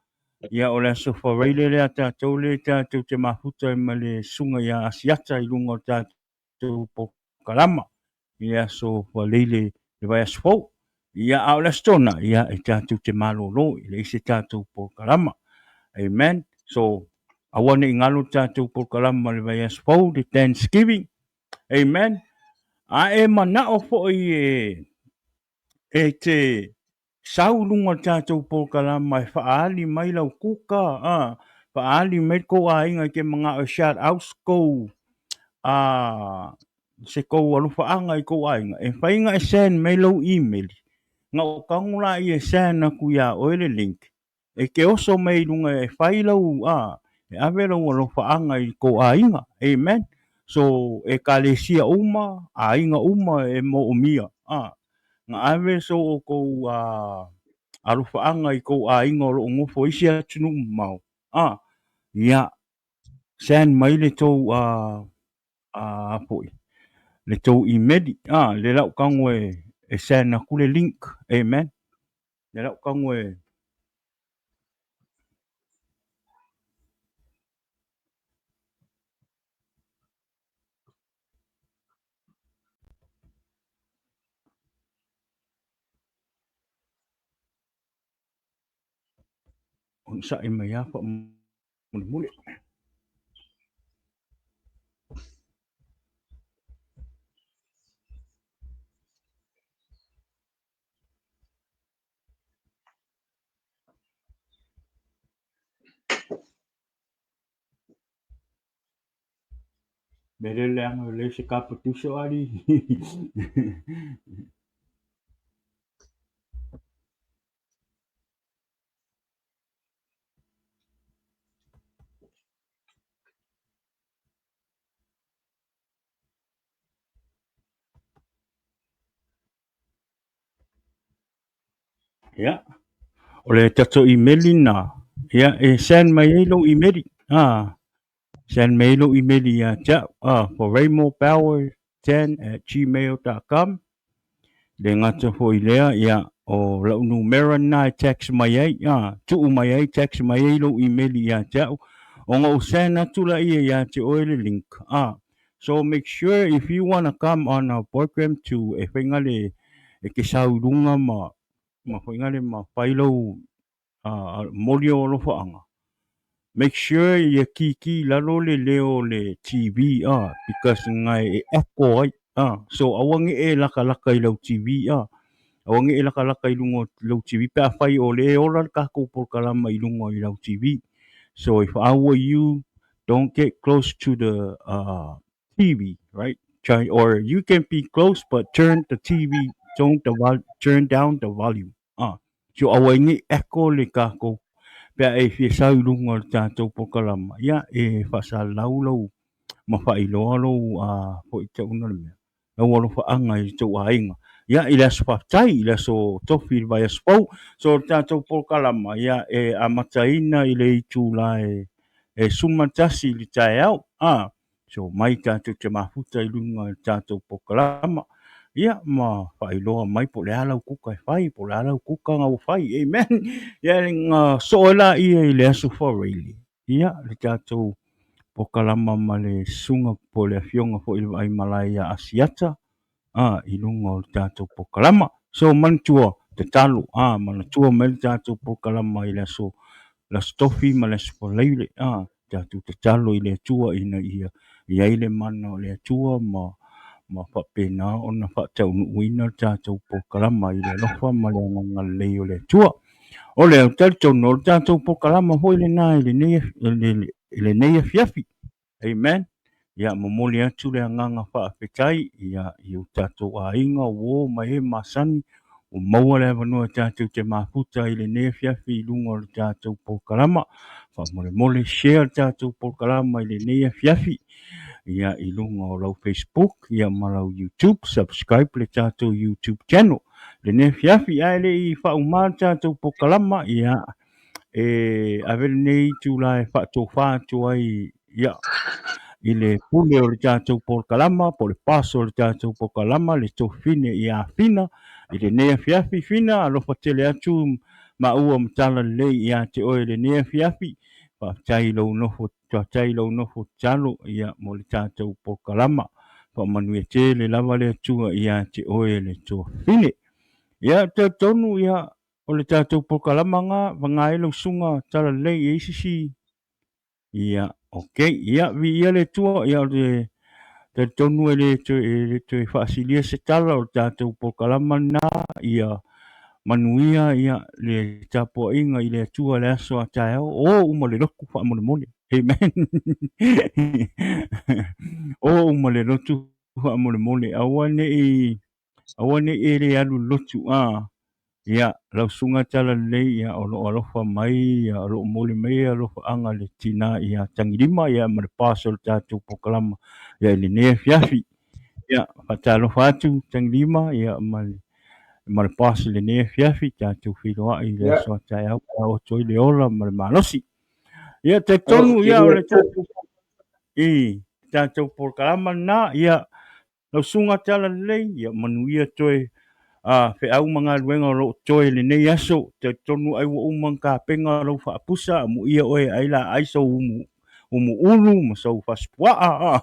ia o le Aso Faraile lea a tatou lea tatou te mafuta ai ma le susuga ia Asiata i luga o le tatou polokalama i le Aso Faraile le vaiaso fou. Ia, a o le Aso Toonai, ia, e tatou te malolo, e leai se tatou polokalama. Amen. So, aua ne i galo le tatou polokalama le vaiaso fou, le Thanksgiving. Amen. A e manao foi e, e te sau i luga o le tatou polokalama e faaali mai lau kuka, a, faaali mai le tou aiga e te manao e shout out se tou, a, se tou alofaaga i tou aiga, e mafai ona e send mai lou email, na ou tago laia e send atu ia oe le link, E te oso mai i luga e fai lau, a, e ave lau alofaaga i tou aiga. Amen. So, ekalesia uma, aiga uma e moomia, a, na ave so outou, a, alofaaga i tou aiga o lo o nofo i isi atunuu mamao, a, ia, send mai le tou, a, a, foi, le tou email, a, le la ou tago e, e send atu le link. Amen. Le la ou tago e onosai mai lava faamolemole. Mea lea leaga o leai se kapa tuso alii. Ia, o le tatou imeli na, ia, e send mai ai lou imeli. Ah, send mai ai lou imeli ia te au. Ah, for raymorepower10@gmail.com. Le gata foi lea, ia, o lau numera na e text mai ai, ah, tuu mai ai, text mai ai lou imeli ia te au. Ona ou send atu laia ia te oe le link. Ah, so make sure if you wanna come on our program to e faiga le e ke sau i luga ma ma faiga le ma fai lou moli o alofaanga. Make sure ia kiki lalo le leo o le TV because ngai e echo ai. So aua ne i e lakalaka i lau TV Aua ne i e lakalaka i luga o lau TV pe afai o le ola le tatou polokalama i luga i lau TV. So if I were you, don't get close to the TV, right? Try, or you can be close, but turn the TV, don't the vol turn down the volume. So aua ne i echo le tatou pe a e fia sau i luga o le tatou polokalama, ia e faasalalau lau ma faailoa lou foi tauna le mea. Lau alofaaga i tou aiga. Ia, i le aso faafetai, i le aso tofi i le vaiaso fou. So, le tatou polokalama, ia, e amataina i le itula e 11 i le taeao. So, mai tatou te mafuta i luga i le tatou polokalama. Ia, ma faailoa mai po o le a lau kuka e fai, po o le a lau kuka na ua fai. Amen. Ia, na soo ai laia i le aso Faraile. Ia, le tatou polokalama ma le susuga po o le afioga foi i le Vaaimalae ia Asiata i luga o le tatou polokalama. So, manatua, tatalo, manatua mai le tatou polokalama i le aso, le aso Tofi ma le aso Faraile, tatou tatalo i le Atua ina ia i ai le mana o le Atua ma faapena ona faataunuuina le tatou polokalama i le alofa ma le agaga lelei o le Atua. O le au talitonu o le tatou polokalama foi lena i lenei afiafi. Amen. Ia, momoli atu le agaga faafetai ia i o tatou aiga, uo ma e masani ua maua le avanoa tatou te mafuta i lenei afiafi i luga o le tatou polokalama. Faamolemole share le tatou polokalama i lenei afiafi ia i luga o lau Facebook ia ma lau YouTube, subscribe le tatou YouTube channel. Lenei afiafi ae le i faauma le tatou polokalama, ia e ave lenei itula e faatofa atu ai ia i le pule o le tatou polokalama po o le paso o le tatou polokalama le tofine ia Fina i lenei afiafi. Fina, alofa tele atu maua ma tala lelei ia te oe i lenei afiafi. Faafetai i lou nofo, faafetai i lou nofo tatalo ia mo le tatou polokalama. Faamanuia tele lava le Atua ia te oe le tofine. Ia, talitonu ia o le tatou polokalama na vaga ai lau susuga tala lelei i ai sisi. Ia, okay. Ia, viia le Atua. Ia, o le talitonu e le toe faasilia se tala o le tatou polokalama lena. Ia manuia ia le tapuaiga i le Atua le aso a taeao. O uma le lotu faamolemole. Amen. O uma le lotu faamolemole. Aua ne i e le alu lotu. Ia, lau susuga tala lelei, ia, o loo alofa mai, ia, o loo momoli mai alofaaga le tina ia Tagilima, ia, ma le paso o le tatou polokalama, ia, i lenei afiafi. Ia, faatalofa atu Tagilima, ia, ma le paso i lenei afiafi, tatou feiloai i le aso a taeao, pe a oo atu ai le ola ma le malosi. Ia, talitonu, ia, o le tatou, i, tatou polokalama lena, ia, lau susuga tala lelei, ia manuia toe feau ma galuega o loo toe i lenei aso. Talitonu ai ua uma ona tapena lau faapusa, amuia oe ai la ai sou umu ulu ma sou fasipuaa.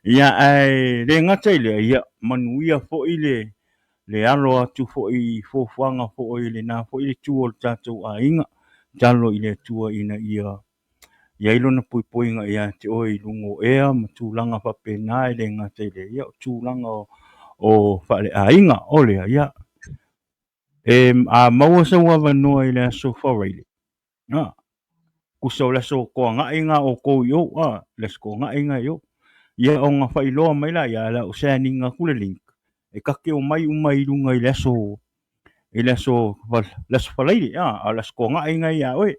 Ia, ae le gata i lea, ia manuia foi le alo atu foi i fuafuaga foi i lena foi le tu o le tatou aiga. Tatalo i le Atua ina ia i ai lona puipuiga ia te oe i luga o ea ma tulaga faapena, e le gata i lea, ia o tulaga o faaleaiga. O lea, ia, e a maua sau avanoa i le aso Faraile, Kusa o le aso toaga'i lena a outou i o, a, le aso toaga'i lena i o. Ia ona faailoa mai laia, o le a ou send ina atu le link, e ta te omai uma i luga i le aso, i le aso, le aso Faraile, a, a o le aso toaga'i lena ia oe.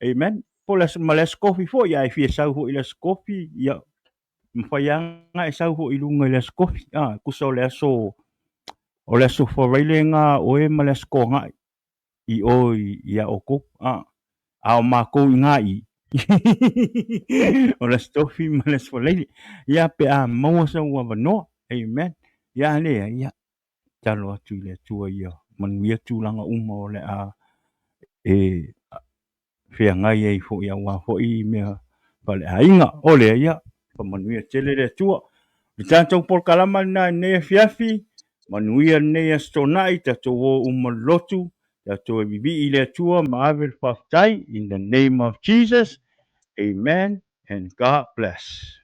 Amen. Po o le aso, ma le aso Tofi foi, a e fia sau foi i le aso Tofi, ia, mafai lava ona e sau foi i luga i le aso Tofi, a, kusa o le aso, o le aso Faraile lena a oe ma le aso toaga'i. I o i a outou, a, a o matou i ina i, o le Aso Tofi ma le Aso Faraile, ia pe a maua sou avanoa, amen. Ia a leai, ia, tatalo atu i le Atua ia manuia tulaga uma o le a e feagai ai foi aua foi mea faaleaiga. O lea, ia, faamanuia tele le Atua. Le tatou polokalama lena i lenei afiafi, manuia lenei Aso Toonai, tatou o uma i le lotu, tatou e vivii i le Atua ma ave le faafetai, in the name of Jesus, amen and God bless.